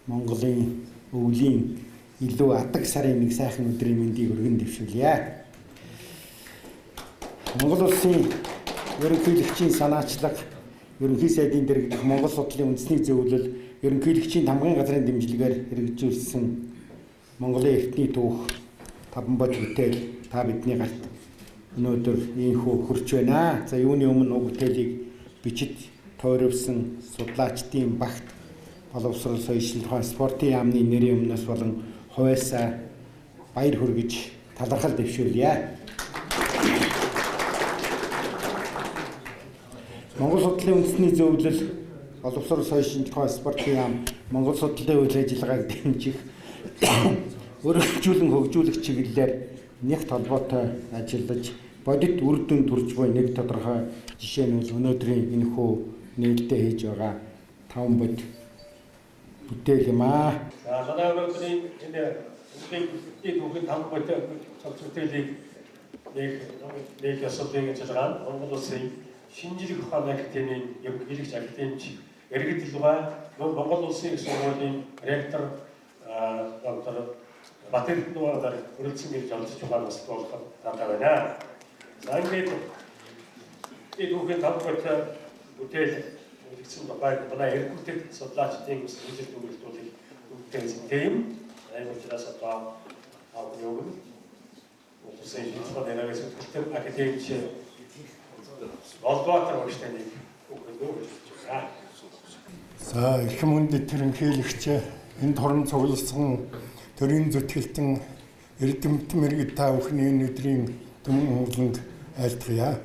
Монголын өвлийн илүү адаг сарын нэг сайхан өдрийн мэндийг өргөн дэвшүүлье. Монгол улсын ерөнхийлөгчийн санаачлаг, ерөнхий сайдын дэргэдэх Монгол судлалын үндэсний зөвлөл, ерөнхийлөгчийн тамгын газрын дэмжлэгээр хэрэгжүүлсэн Монголын эртний түүх таван бот бүтээл та бидний гарт өнөөдөр ийхүү хөрч байна. За юуны өмнө уг бүтээлийг бичид тойрвсон судлаачдын багт боловсрол соёл шинжилгээ ухаан спортын яамны нэрийн өмнөөс болон хувьяасаа баяр хүргэж талархал дэвшүүлье. Монгол судлалын үндэсний зөвлөл, боловсрол соёл шинжилгээ ухаан спортын яам Монгол судлалын үйл ажиллагааг дэмжих, өргөжүүлэн хөгжүүлэх чиглэлээр нэг толгойтой ажиллаж бодит үр дүн төрж буй нэг тодорхой жишээ нь бол өнөөдрийн энэхүү нээлттэй хийж байгаа таван бод бүтээл юм аа. За манай өнөөдрийн энэ эртний түүхийн таван бод цогц бүтээлийг нэг асуудлын ажиллагаа нь Монгол улсын шинжлэх ухааны академийн ерөнхийлөгч академич Иргэд Дэлгай, Монгол улсын их сургуулийн ректор доктор Батэрднугаар өрөлдсөн гэж олзож байгаа бас болох таатай байна. За ингээд энэ түүхийн таван бот бүтээл үлгдсэн тухайд манай эрдэмтэд судлаачдын үйлдэл дүгнэлтүүдийг бүтээсэн тийм. Энэ учраас одоо аав өгнө. Улсын шинжлэх ухааны сэтгэлтэн академич Болдбаатар багш таныг өгнө гэж байна. За эрхэм хүндэт ерөнхийлөгч, энд хорон цугласан төрийн зүтгэлтэн эрдэмтэн мэргэд та бүхний энэ өдрийн түмэн хөндлөнд айлтгая.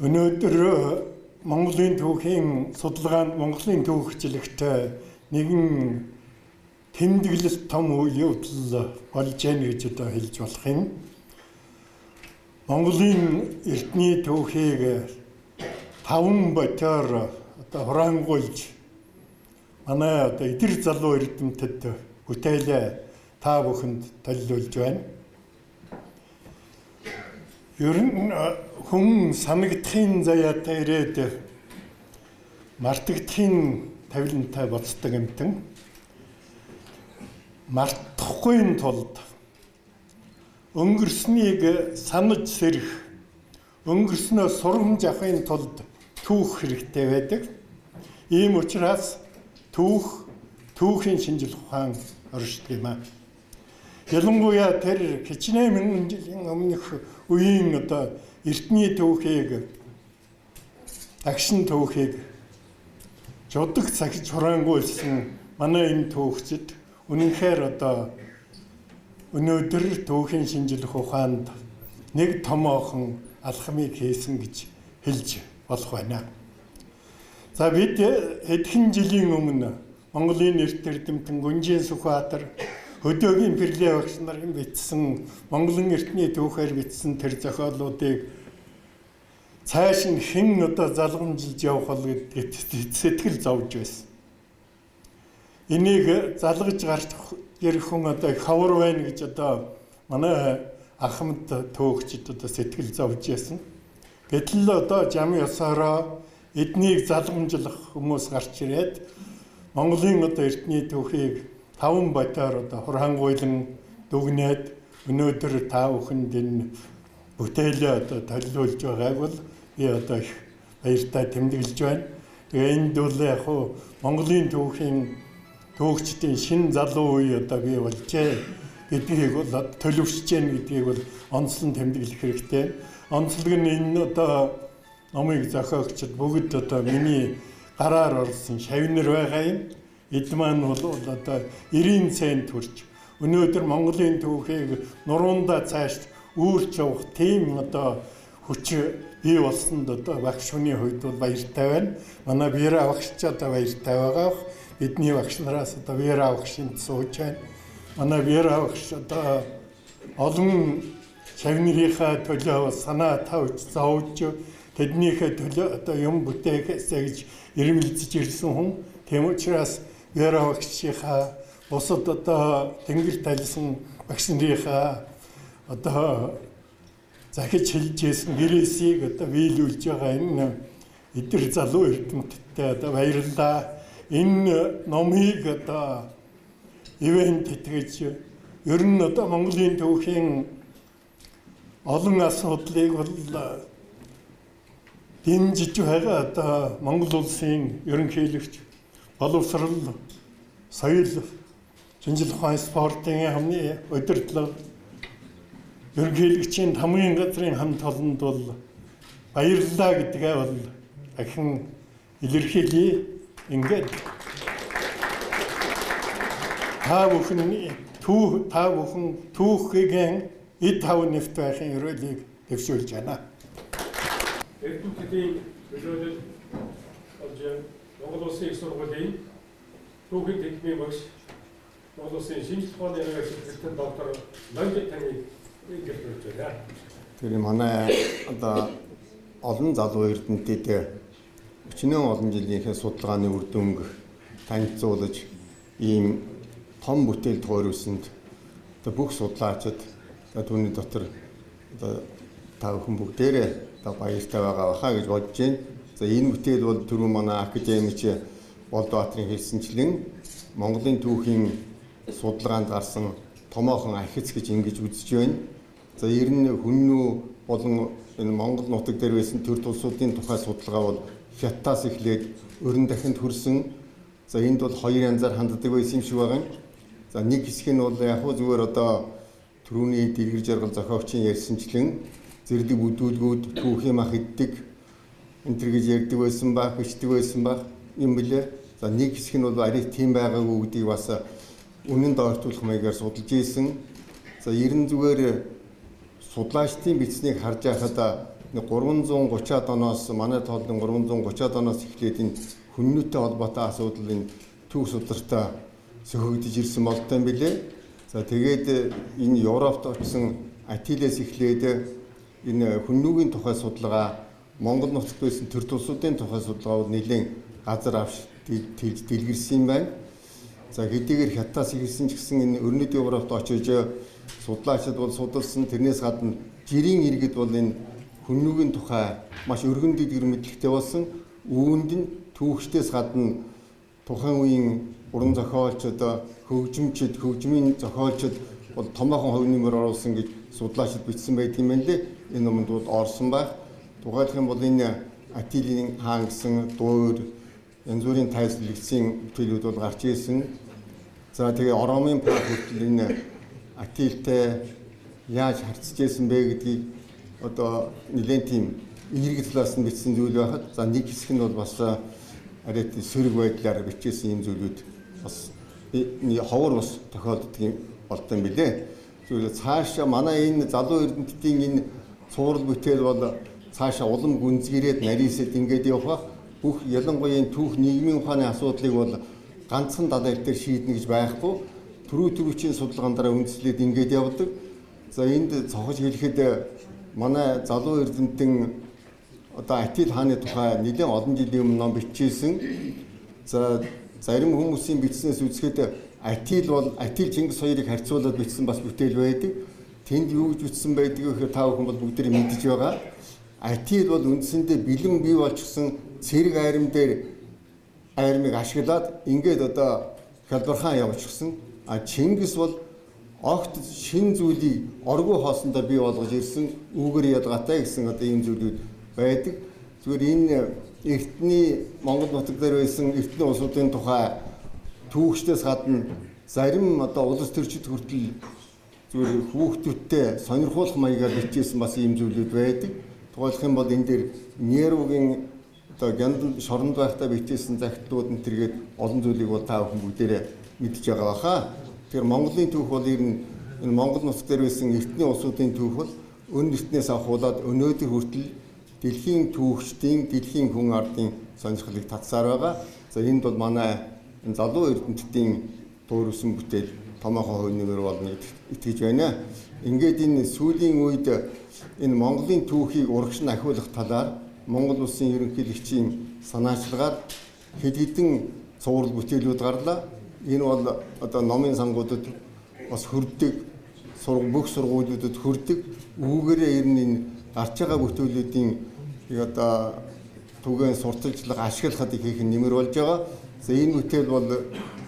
Өнөөдөр Монголын түүхийн судалгаанд Монголын түүхчлэгт нэгэн тэмдэглэлт том үйл явдал болж байна гэж одоо хэлж болох юм. Монголын эртний түүхийг таван ботоор одоо хураангуйлж манай одоо эдэр залуу эрдэмтэд бүтээлээ та бүхэнд төлөвлөж байна. Ер нь хүн санагдахын заяатай ирээд мартагдахын тавилантай болцдог юмтан. Мартахгүй тулд өнгөрснийг санаж сэрэх, өнгөрснөө сурамж авахын тулд түүх хэрэгтэй байдаг. Ийм учраас түүхийн шинжлэх ухаан оршдог юм аа. Ялангуяа тэр хичнээн мянган жилийн өмнөх үеийн одоо эртний түүхийг, дагшин түүхийг жудаг цагт хураангуйлсан манай энэ түүхчид үнэнхээр одоо өнөөдөр түүхийн шинжлэх ухаанд нэг томоохон алхмыг хийсэн гэж хэлж болох байна. За бид хэдхэн жилийн өмнө Монголын эрт эрдэмтэн Гүнжийн Сүхбаатар, Хөдөөгийн Перле багш нарын бичсэн Монголын эртний түүхээр бичсэн тэр зохиолуудыг цааш нь хэн одоо залгамжилж явах бол гэдэгт сэтгэл зовж байсан. Энийг залгаж гарч ирэх хүн одоо хавар байна гэж одоо манай ахмад төөгчд одоо сэтгэл зовж байсан. Гэтэл одоо жам ёсороо эднийг залгамжлах хүмүүс гарч ирээд Монголын одоо эртний түүхийг таван ботоор одоо хураангуйлан дүгнээд өнөөдөр та бүхэнд энэ бүтээлээ одоо төлөвлөж байгааг бол би одоо их баяртай тэмдэглэж байна. Тэгээ энд бол яг хуу Монголын түүхийн түүхчдийн шин залуу үе одоо бий болжээ гэдгийг бол төлөвшөж гэн гэдгийг бол онцлон тэмдэглэх хэрэгтэй. Онцлог нь энэ одоо номыг зохиогчд бүгд одоо миний гараар орсон шавнар байгаа юм. Эд маань бол одоо 90 цент хүрч өнөөдөр Монголын түүхийг нуруундаа цааш үүрч явах тийм одоо хүч бий болсонд одоо багш хүний хувьд бол баяртай байна. Манай Вера багш ч одоо баяртай байгаа. Бидний багш нараас одоо Вера багшинд сууж байна. Манай Вера багш одоо олон шавнырынхаа төлөө санаа тавьж зовж тэднийхээ төлөө одоо юм бүтээхээсэй гэж ирмэлзэж ирсэн хүн. Тийм учраас Вера багшийнхаа бусад одоо тэнгэр талсан багш нарынхаа одоо захиж хэлж байсан гэрээсийг одоо биелүүлж байгаа энэ эдэр залуу эрдэмтдтэй одоо баярлалаа. Энэ номыг одоо ивент итгэж ер нь одоо Монголын түүхийн олон асуудлыг бол дэмжиж байгаа одоо Монгол улсын ерөнхийлөгч, боловсрол, соёл, шинжлэх ухаан, спортын хамгийн удирдлага, ерөнхийлөгчийн хамгийн газрын хамт олонд бол баярлалаа гэдгээ бол дахин илэрхийлье. Ингээд та бүхэн түүхийгэн эд хав нэвт байхын ерөөлийг дэвшүүлж байна. Эрдэмтдийн төлөөлөл болж Монгол Улсын их сургуулийн түүхийн танхимын багш, Монгол Улсын шинжлэх ухааны сэтгэлтэн доктор Лонжи таныг ингэж хүргэж байна. Тэр манай одоо олон залуу эрдэмтдээ өчнөөн олон жилийнхээ судалгааны үр дүнг танилцуулж ийм том бүтээл тойруулсанд одоо бүх судлаачид одоо түүний дотор одоо та бүхэн бүгдээрээ одоо баяртай байгаа баха гэж бодож байна. За энэ бүтээл бол түрүү манай академич Болдбаатарын хэлсэнчлэн Монголын түүхийн судалгаанд гарсан томоохон ахиц гэж ингэж үзэж байна. За ер нь хүннүү болон энэ Монгол нутаг дээр байсан төр тулсуудын тухай судалгаа бол Хятадаас эхлээд өрн дахинд хүрсэн. За энд бол хоёр янзаар ханддаг байсан юм шиг байгаа юм. За нэг хэсэг нь бол яг хөө зүгээр одоо түрүүний Дэлгэр жаргал зохиогчийн ярьсанчлан зэрлэг бүдүүлгүүд түүхийн мах иддэг энэ төр гэж ярьдаг байсан байх, бичдэг байсан байх юм билээ. За нэг хэсэг нь бол арай тийм байгаагүй гэдгийг бас үнэн ойртуулах маягаар судалж ийсэн. За ер нь зүгээр судлаачдын бичснийг харж байхад 330-аад оноос манай тооллын 330-аад оноос эхлээд энэ хүннүүтэй холбоотой асуудал энэ түүх судартай сөхөгдөж ирсэн болтой юм билээ. За тэгээд энэ Европт очсон Атилээс эхлээд энэ хүннүүгийн тухай судалгаа Монгол нутагт байсан төр улсуудын тухай судалгаа бол нэлээд газар авч тэлж дэлгэрсэн юм байна. За хэдийгээр хятадаас ирсэн ч гэсэн энэ өрнөд Европт очиж судлаачид бол судалсан. Тэрнээс гадна жирийн иргэд бол энэ хүннүүгийн тухай маш өргөн дэлгэр мэдлэгтэй болсон. Үүнд нь түүхчдээс гадна тухайн үеийн уран зохиолчид, хөгжимчид, хөгжмийн зохиолчид бол томоохон хувь нэмэр оруулсан гэж судлаачид бичсэн байдаг юм байна лээ. Энэ номонд бол орсон байх. Тухайлах юм бол энэ Атилийн хаан гэсэн дуур янз бүрийн тайлбарлагдсан бүтээлүүд бол гарч ирсэн. За тэгээ Ромын пап хүртэл энэ Атилтай яаж харьцаж байсан бэ гэдгийг одоо нэлээд тийм эерэг талаас нь бичсэн зүйл байхад за нэг хэсэг нь бол бас арай сөрөг байдлаар бичсэн юм зүйлүүд бас ховор бас тохиолддог юм болдсон билээ. Зүгээр цаашаа манай энэ залуу эрдэмтдийн энэ цуврал бүтээл бол цаашаа улам гүнзгийрээд нарийсэд ингээд явах бүх ялангуяа энэ түүх нийгмийн ухааны асуудлыг бол ганцхан далай дээр шийднэ гэж байхгүй. Түрүүчийн судалгаан дараа үндэслээд ингээд явдаг. За энд цохож хэлэхэд манай залуу эрдэмтэн одоо Атил хааны тухай нэлээд олон жилийн өмнө ном бичижсэн. За зарим хүмүүсийн бичснээс үзэхэд Атил бол Атил Чингис хоёрыг харьцуулаад бичсэн бас бүтээл байдаг. Тэнд юу гэж бичсэн байдаг вэ гэхээр та бүхэн бол бүгдээрээ мэдэж байгаа. Атил бол үндсэндээ бэлэн бий болчихсон цэрэг айрам дээр айрмыг ашиглаад ингээд одоо хялбархан явчихсан. А Чингис бол огт шин зүйлийг оргуу хоосондоо бий болгож ирсэн, үүгээр ялгаатай гэсэн одоо ийм зүйлүүд байдаг. Зүгээр энэ эртний Монгол нутаг дээр байсан эртний улсуудын тухай түүхчдээс гадна зарим одоо улс төрчид хүртэл зүгээр хүүхдүүдтэй сонирхуулах маягаар бичсэн бас ийм зүйлүүд байдаг. Тухайлах юм бол энэ дээр Нервгийн одоо гянд шоронд байхдаа бичсэн захидлууд энэ төргээд олон зүйлийг бол та бүхэн бүгдээрээ мэдж байгаа баха. Тэгэхээр Монголын түүх бол ер нь энэ Монгол нутаг дээр байсан эртний улсуудын түүх бол өн эртнээс авахуулаад өнөөдөр хүртэл дэлхийн түүхчдийн, дэлхийн хүн ардын сонирхлыг татсаар байгаа. За энд бол манай энэ залуу эрдэмтдийн дуурвсан бүтээл томоохон хувь нэмэр болно гэдэгт итгэж байна. Ингээд энэ сүүлийн үед энэ Монголын түүхийг урагш нь ахиулах талаар Монгол улсын ерөнхийлөгчийн санаачлагаар хэд хэдэн цуврал бүтээлүүд гарлаа. Энэ бол одоо номын сангуудад бас хөрдөг, бүх сургуулиудад хөрдөг. Үүгээрээ ер нь энэ гарч байгаа бүтээлүүдийн одоо түгээн сурталчлага ашиглахад их их нэмэр болж байгаа. За энэ бүтээл бол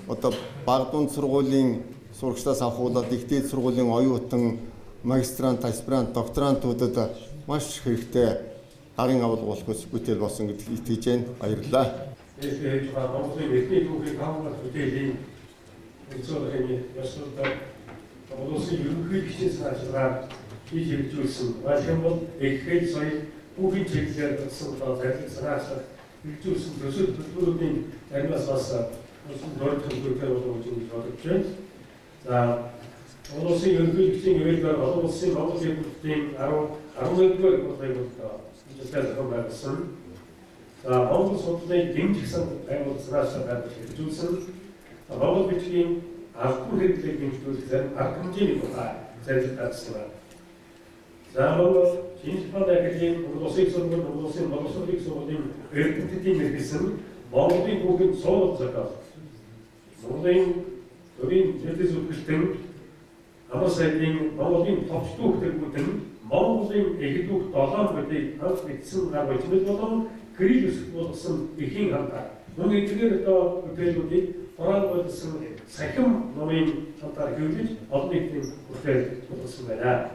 одоо баг дунд сургуулийн сурагчдаас авахуулаад их дээд сургуулийн оюутан, магистрант, аспирант, докторантуудад маш хэрэгтэй гарын авалга болох бүтээл болсон гэдэгт итгэж байна. Баярлалаа. Тэгээд Монголын эртний түүхийг хамгаалах бүтээлийн үзүүлэлтийн ёслолдоо Монгол улсын ерөнхийлөгчийн санаачлагаар хийж хэрэгжүүлсэн. Тухайлах юм бол их хэл соёл түүхийн чиглэлээр татсан одоо зарлиг санаачлах хэрэгжүүлсэн төсөл төлбөрүүдийн заримаас бас улсын дөрвөн төгрөгтэй болов гэж бодож байна. За Монгол улсын ерөнхийлөгчийн ерөөлөөр олон улсын Монгол эрдэмтдийн 10 11-р бодлогыг бол ажилтаа зохион байгуулсан. За Монгол судлалыг дэмжих байгууллага санаачлах байгууллага хэрэгжүүлсэн. Монгол бичгийн албан хэрэглээг дэмжүүлэх зарим арга хэмжээний тухай зарлиг гаргасан байна. За Монгол Шинжлэх ухааны академийн Монгол улсын сургууль, Монгол улсын боловсролын сургуулийн эрдэмтдийн мэргэсэн Монголын түүхийн цуврал зохиол. Монголын төрийн зэвлэг зүтгэлтэн Амар сайдын Монголын товч түүх тэргүүтэн Монголын эгэл түүх долоон бүлийг анх бичсэн гар бичмэл болон Кирилл үсэг болгосон эхийн хамтаар. Мөн эдгээр одоо бүтээлүүдийг Коран болгосон сахим номын хамтаар хэвлэж олон нийтийн бүтээл болгосон байна.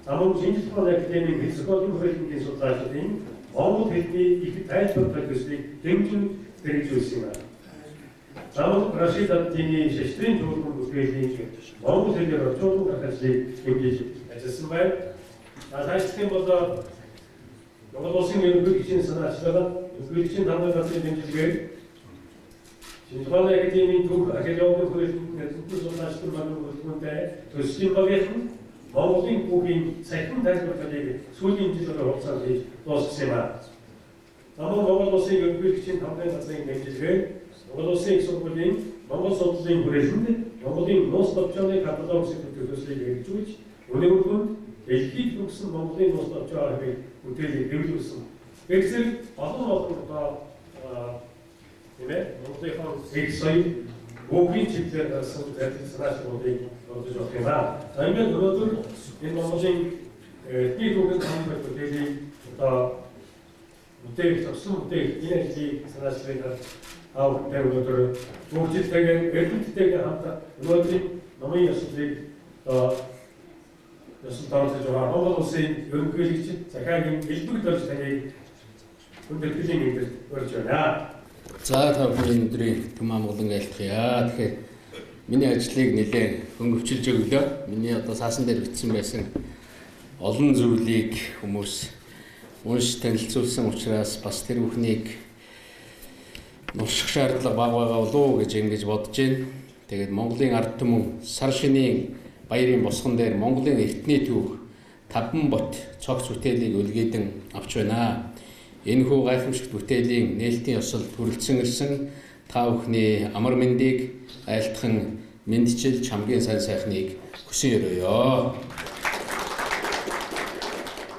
За мөн Шинжлэх ухааны академийн физикологийн хуулийнхын судлаачдын Монгол хэлний их тайлбар төлөвлөлийг дэмжин хэрэгжүүлсэн юм байна. Замун Рашид ад-Дины шаштрын төвлөрөн бүтээлийн монгол хэлээр орчуулан гаргах ажлыг дэмжиж ажилласан байна. Цаашлах юм бол Монгол улсын ерөнхийлөгчийн санаачлага, ерөнхийлөгчийн тамгын газрын дэмжлэгээр Шинжлэх ухааны академийн түүх археологийн хүрээлэнд эрдэмтэн судлаачдын багийн хөтөлбөртэй төслийн багийнхан Монголын түүхийн цахим тайлбарлалыг сүүлийн жилийн хугацаанд хийж дуусгасан юм аа. Замун Монгол улсын ерөнхийлөгчийн тамгын газрын дэмжлэгээр Монгол улсын их сургуулийн Монгол судлалын хүрээлэнд Монголын нууц товчооны каталог сэдвийн төслийг хэрэгжүүлж, үнэ үр дүнд дэлхийд төгссөн Монголын нууц товчоо архивыг бүтээлийг хэвлүүлсэн. Тэгэхээр олон олон одоо тийм Монголынхон их соёл түүхийн чиглэлээр гарсан зарим санаачлагуудыг оруулж болох юм аа. За ингээд өнөөдөр энэ Монголын эртний түүхийн хамгаалах бүтээлийг одоо бүтээх зогсон бүтээх энэ ажлыг санаачлагыг аавтай өнөөдөр хөгжилтэйгээ эрдэмтдтэйгээ хамт өнөөдрийн номын ёслолыг одоо ёслолд оролцож байгаа Монгол улсын ерөнхийлөгч Захиагийн элбэг дорж таныг хүндэтгэлийн мэндэлд урьж байна. За та бүхэн өнөөдрийн төм амгалан айлтгая. Тэгэхээр миний ажлыг нэлээд хөнгөвчилж өглөө. Миний одоо саасан дээр бичсэн байсан олон зүйлийг хүмүүс унш танилцуулсан учраас бас тэр бүхнийг нурших шаардлага бага байгаа болов уу гэж ингэж бодож байна. Тэгээд Монголын ард түмэн сар шинийн баярын босгон дээр Монголын эртний түүх Таван бот цогц бүтээлийг өлгийдэн авч байна. Энэхүү гайхамшигт бүтээлийн нээлтийн ёсолд хүрэлцэн ирсэн та бүхний амар мэндийг айлтхан мэндчилж хамгийн сайн сайхныг хүсэн өрөөё.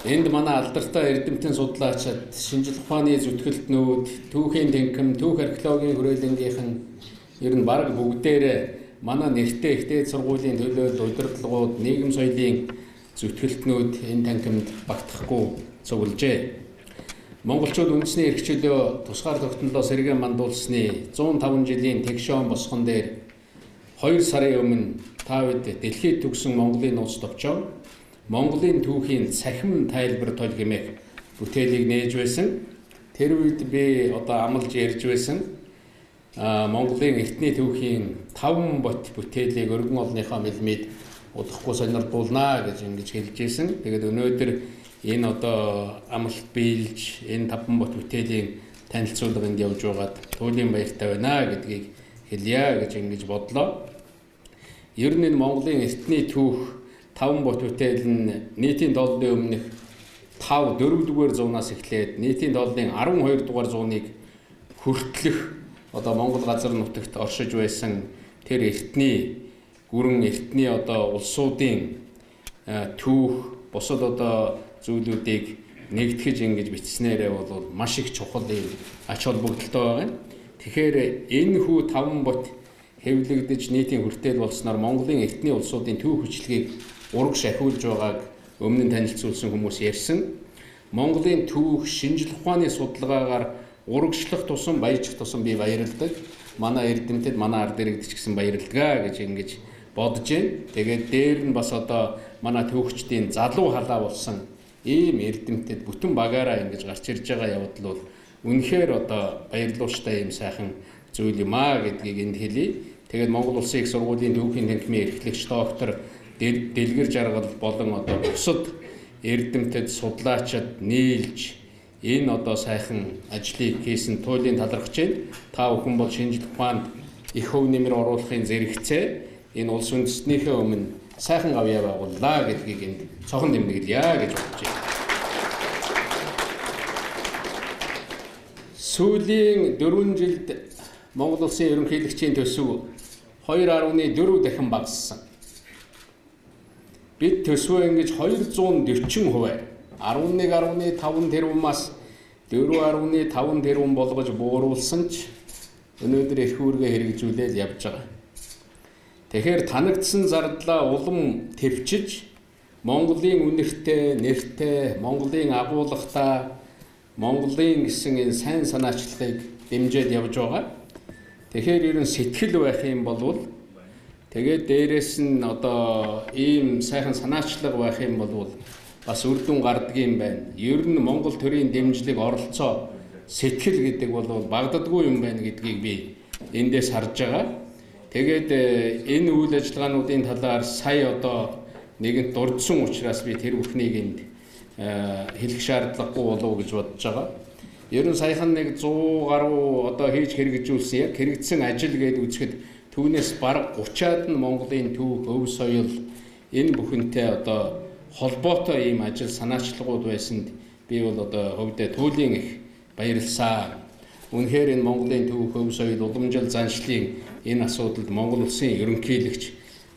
Энд манай алдартай эрдэмтэн судлаачид, шинжлэх ухааны зүтгэлтнүүд, түүхийн тэнхэм, түүх археологийн хүрээлэнгийнхэн ер нь бараг бүгдээрээ манай нэртэй их дээд сургуулийн төлөөлөл удирдлагууд, нийгэм соёлын зүтгэлтнүүд энэ танхимд багтахгүй цуглажээ. Монголчууд үндэсний эрх чөлөө тусгаар тогтнолоо сэргээн мандуулсны 105 жилийн тэгшоон босгон дээр 2 сарын өмнө та бид дэлхийд төгсөн Монголын нууц товчоо Монголын түүхийн цахим тайлбар тол хэмээх бүтээлийг нээж байсан. Тэр үед би одоо амлаж ярьж байсан. Монголын эртний түүхийн 5 бот бүтээлийг өргөн олныхоо мэлмид удахгүй сонирдуулнаа гэж ингэж хэлж байсан. Тэгээд өнөөдөр энэ одоо амлалт биелж энэ 5 бот бүтээлийн танилцуулга энд явж байгаад туйлын баяртай байна гэдгийг хэлье гэж ингэж бодлоо. Ер нь энэ Монголын эртний түүх 5 бот бүтээл нь нийтийн тооллын өмнөх 5 4 дугаар зуунаас эхлээд нийтийн тооллын 12 дугаар зууныг хүртлэх одоо Монгол газар нутагт оршиж байсан тэр эртний гүрэн эртний одоо улсуудын түүх бусад одоо зүйлүүдийг нэгтгэж ингэж бичснээрээ бол маш их чухал юм ач холбогдолтой байгаа юм. Тэгэхээр энэ хүү 5 бот хэвлэгдэж нийтийн хүртээл болсноор Монголын эртний улсуудын түүх хөчлөгийг урагш ахиулж байгааг өмнө нь танилцуулсан хүмүүс ярьсан. Монголын түүх шинжлэх ухааны судалгаагаар урагшлах тусам баяжих тусам би баярладаг. Манай эрдэмтэд, манай ард иргэд ч гэсэн баярладаг гэж ингэж бодож байна. Тэгээд дээр нь бас одоо манай түүхчдийн залуу халаа болсон ийм эрдэмтэд бүтэн багаараа ингэж гарч ирж байгаа явдал бол үнэхээр одоо баярлууштай юм сайхан зүйл юм аа гэдгийг энд хэлье. Тэгээд Монгол Улсын их сургуулийн түүхийн танхимын эрхлэгч доктор Дэлгэр Жаргал болон одоо бусад эрдэмтэд судлаачид нийлж энэ одоо сайхан ажлыг хийсэн туйлын талархаж байна. Та бүхэн бол шинжлэх ухаанд их хөв нэмэр оруулахын зэрэгцээ энэ улс үндэстнийхээ өмнө сайхан гавьяа байгууллаа гэдгийг энд цохон тэмдэглэе гэж бодож байна. Сүүлийн 4 жилд Монгол Улсын ерөнхийлөгчийн төсөв 2.4 дахин багассан. Бид төсвөө ингэж 240% 11.5 тэрбумаас 4.5 тэрбум болгож бууруулсан ч өнөөдөр эрх үүргээ хэрэгжүүлээд явж байгаа. Тэгэхээр танагдсан зардлаа улам төвчж Монголын үнэртэй, нэртэй, Монголын агуулгатай, Монголын гэсэн энэ сайн санаачлагыг дэмжиж явж байгаа. Тэгэхээр ер нь сэтгэл байх юм бол тэгээд дээрэс нь одоо ийм сайхан санаачлага байх юм бол бас үр дүн гардаг юм байна. Ер нь Монгол төрийн дэмжлэг оролцоо сэтгэл гэдэг бол багдадгүй юм байна гэдгийг би эндээс харж байгаа. Тэгээд энэ үйл ажиллагаануудын талаар сая одоо нэгэнт дурдсан учраас би тэр бүхнийг энд хэлэх шаардлагагүй болов уу гэж бодож байгаа. Ер нь саяхан нэг 100 гаруй одоо хийж хэрэгжүүлсэн яг хэрэгжсэн ажил гээд үзэхэд түүнээс бараг 30-аад нь Монголын түүх, өв соёл энэ бүхэнтэй одоо холбоотой ийм ажил санаачлагууд байсанд би бол одоо хувьдаа туйлын их баярлсан. Үнэхээр энэ Монголын түүх, өв соёл, уламжлал заншлын энэ асуудалд Монгол улсын ерөнхийлөгч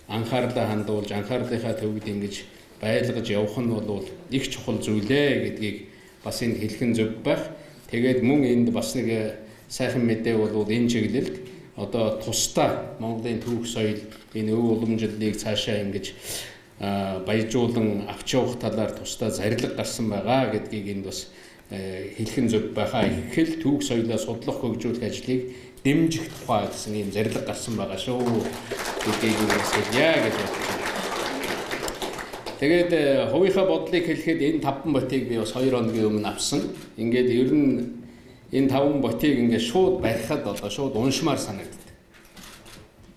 анхаарлаа хандуулж, анхаарлынхаа төвд ингэж байлгаж явах нь бол их чухал зүйлээ гэдгийг бас энд хэлэх нь зөв байх. Тэгээд мөн энд бас нэг сайхан мэдээ бол энэ чиглэлд одоо тусдаа Монголын түүх соёл энэ өв уламжлалыг цаашаа ингэж баяжуулан авч явах талаар тусдаа зарлиг гарсан байгаа гэдгийг энд бас хэлэх нь зөв байхаа. Их л түүх соёлоо судлах, хөгжүүлэх ажлыг дэмжих тухай гэсэн ийм зарлиг гарсан байгаа шүү гэдгийг бас хэлье гэж бодож байна. Тэгээд хувийнхаа бодлыг хэлэхэд энэ 5 ботыг би бас 2 хоногийн өмнө авсан. Ингээд ер нь энэ 5 ботыг ингээд шууд барихад одоо шууд уншмаар санагддаг.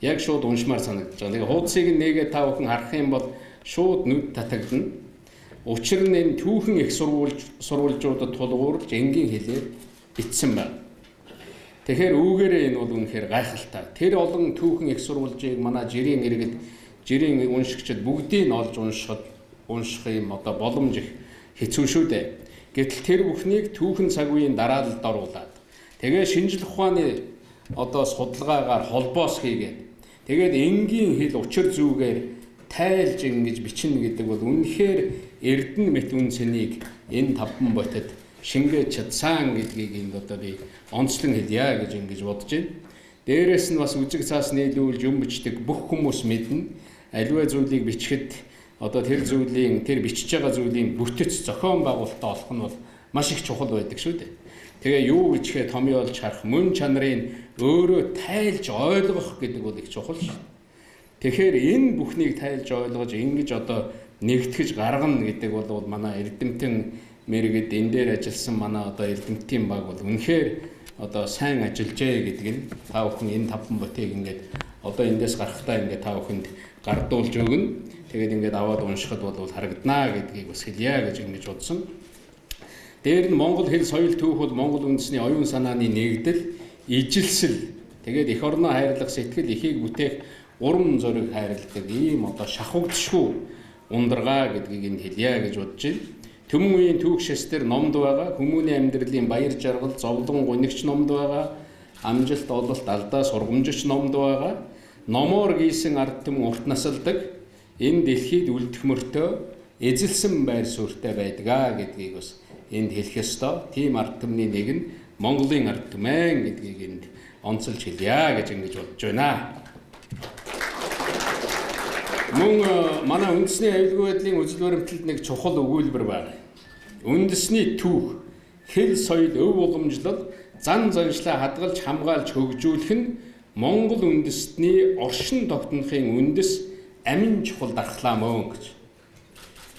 Яг шууд уншмаар санагдаж байгаа. Тэгээ хуудсыг нээгээ та бүхэн харах юм бол шууд нүд татагдана. Учир нь энэ түүхэн их сурвалжуудад тулгуурлаж энгийн хэлээр бичсэн байна. Тэгэхээр үүгээрээ энэ бол үнэхээр гайхалтай. Тэр олон түүхэн их сурвалжийг манай жирийн иргэд, жирийн уншигчид бүгдийг нь олж унших юм одоо боломж их хэцүү шүү дээ. Гэтэл тэр бүхнийг түүхэн цаг үеийн дараалалд оруулаад тэгээ шинжлэх ухааны одоо судалгаагаар холбоос хийгээд тэгээд энгийн хэл учир зүгээр тайлж ингэж бичнэ гэдэг бол үнэхээр эрдэнэ мэт үн цэнийг энэ 5 ботод шингээж чадсан гэдгийг энд одоо би онцлон хэлье гэж ингэж бодож байна. Дээрээс нь бас үзэг цаас нийлүүлж юм бичдэг бүх хүмүүс мэднэ. Аливаа зүйлийг бичихэд одоо тэр зүйлийн тэр бичиж байгаа зүйлийн бүтэц зохион байгуулалтаа олох нь бол маш их чухал байдаг шүү дээ. Тэгээ юу бичгээ томьёолж харах, мөн чанарыг өөрөө тайлж ойлгох гэдэг бол их чухал шүү. Тэгэхээр энэ бүхнийг тайлж ойлгож ингэж одоо нэгтгэж гаргана гэдэг бол манай эрдэмтэн мэргэд энэ дээр ажилласан манай одоо эрдэмтдийн баг бол үнэхээр одоо сайн ажиллажээ гэдэг нь та бүхэн энэ 5 ботыг ингээд одоо эндээс гарахдаа ингээд та бүхэнд гардуулж өгнө. Тэгээд ингээд аваад уншихад бол харагданаа гэдгийг бас хэлье гэж ингэж бодсон. Дээр нь Монгол хэл соёл түүх бол Монгол үндэсний оюун санааны нэгдэл, ижилсэл, тэгээд эх орноо хайрлах сэтгэл, эхийг бүтээх урам зориг хайрладаг ийм одоо шахагдшгүй ундргаа гэдгийг энд хэлье гэж бодож байна. Төмөн үеийн түүх шестэр номд байгаа, хүмүүний амьдралын баяр жаргал, зовлон гунигч номд байгаа, амжилт, ололт, алдаа, сургамжич номд байгаа. Номоор гийсэн ард түмэн урт насалдаг, энэ дэлхийд үлдэх мөртөө эзэлсэн байр суурьтай байдгаа гэдгийг бас энд хэлэх ёстой. Тийм ард түмний нэг нь Монголын ард түмэн гэдгийг энд онцолж хэлье гэж ингэж бодож байна. Мөн манай үндэсний аюулгүй байдлын үзэл баримтлалд нэг чухал өгүүлбэр байна. Үндэсний түүх, хэл соёл, өв уламжлал, зан заншлаа хадгалж хамгаалж хөгжүүлэх нь Монгол үндэстний оршин тогтнохын үндэс амин чухал дархлаа мөн гэж.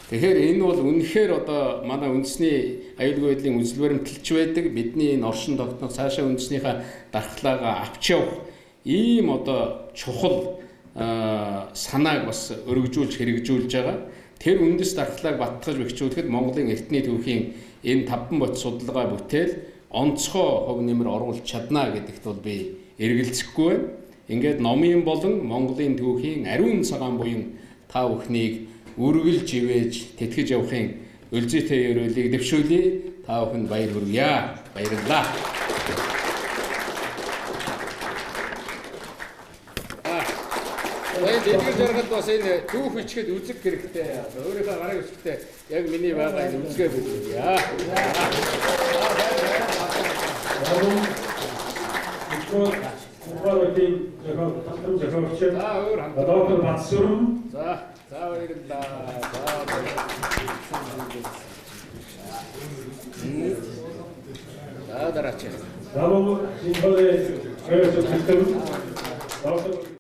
Тэгэхээр энэ бол үнэхээр одоо манай үндэсний аюулгүй байдлын үзэл баримталч байдаг. Бидний энэ оршин тогтнох цаашаа үндэснийхээ дархлаагаа авч явах ийм одоо чухал санааг бас өргөжүүлж хэрэгжүүлж байгаа. Тэр үндэс дархлааг баттгаж бэхжүүлэхэд Монголын эртний түүхийн энэ 5 бот судалгаа бүтээл онцгой хувь нэмэр оруулж чадна гэдэгт бол би эргэлзэхгүй байна. Ингээд номын болон Монголын түүхийн ариун цагаан буян та бүхнийг үргэлж ивэж тэтгэж явахын өлзийтэй ерөөлийг дэвшүүлье. Та бүхэнд баяр хүргье. Баярлалаа. Тэгээд дэлгэр жаргал бас энэ түүх бичгээд үзэг хэрэгтэй. Өөрийнхөө гарыг бичгтээ яг миний байгаа энэ үзгээ бичье. Доктор Батсүрэн. За, за баярлалаа. За дараач. Намуу Симбале профессор Доктор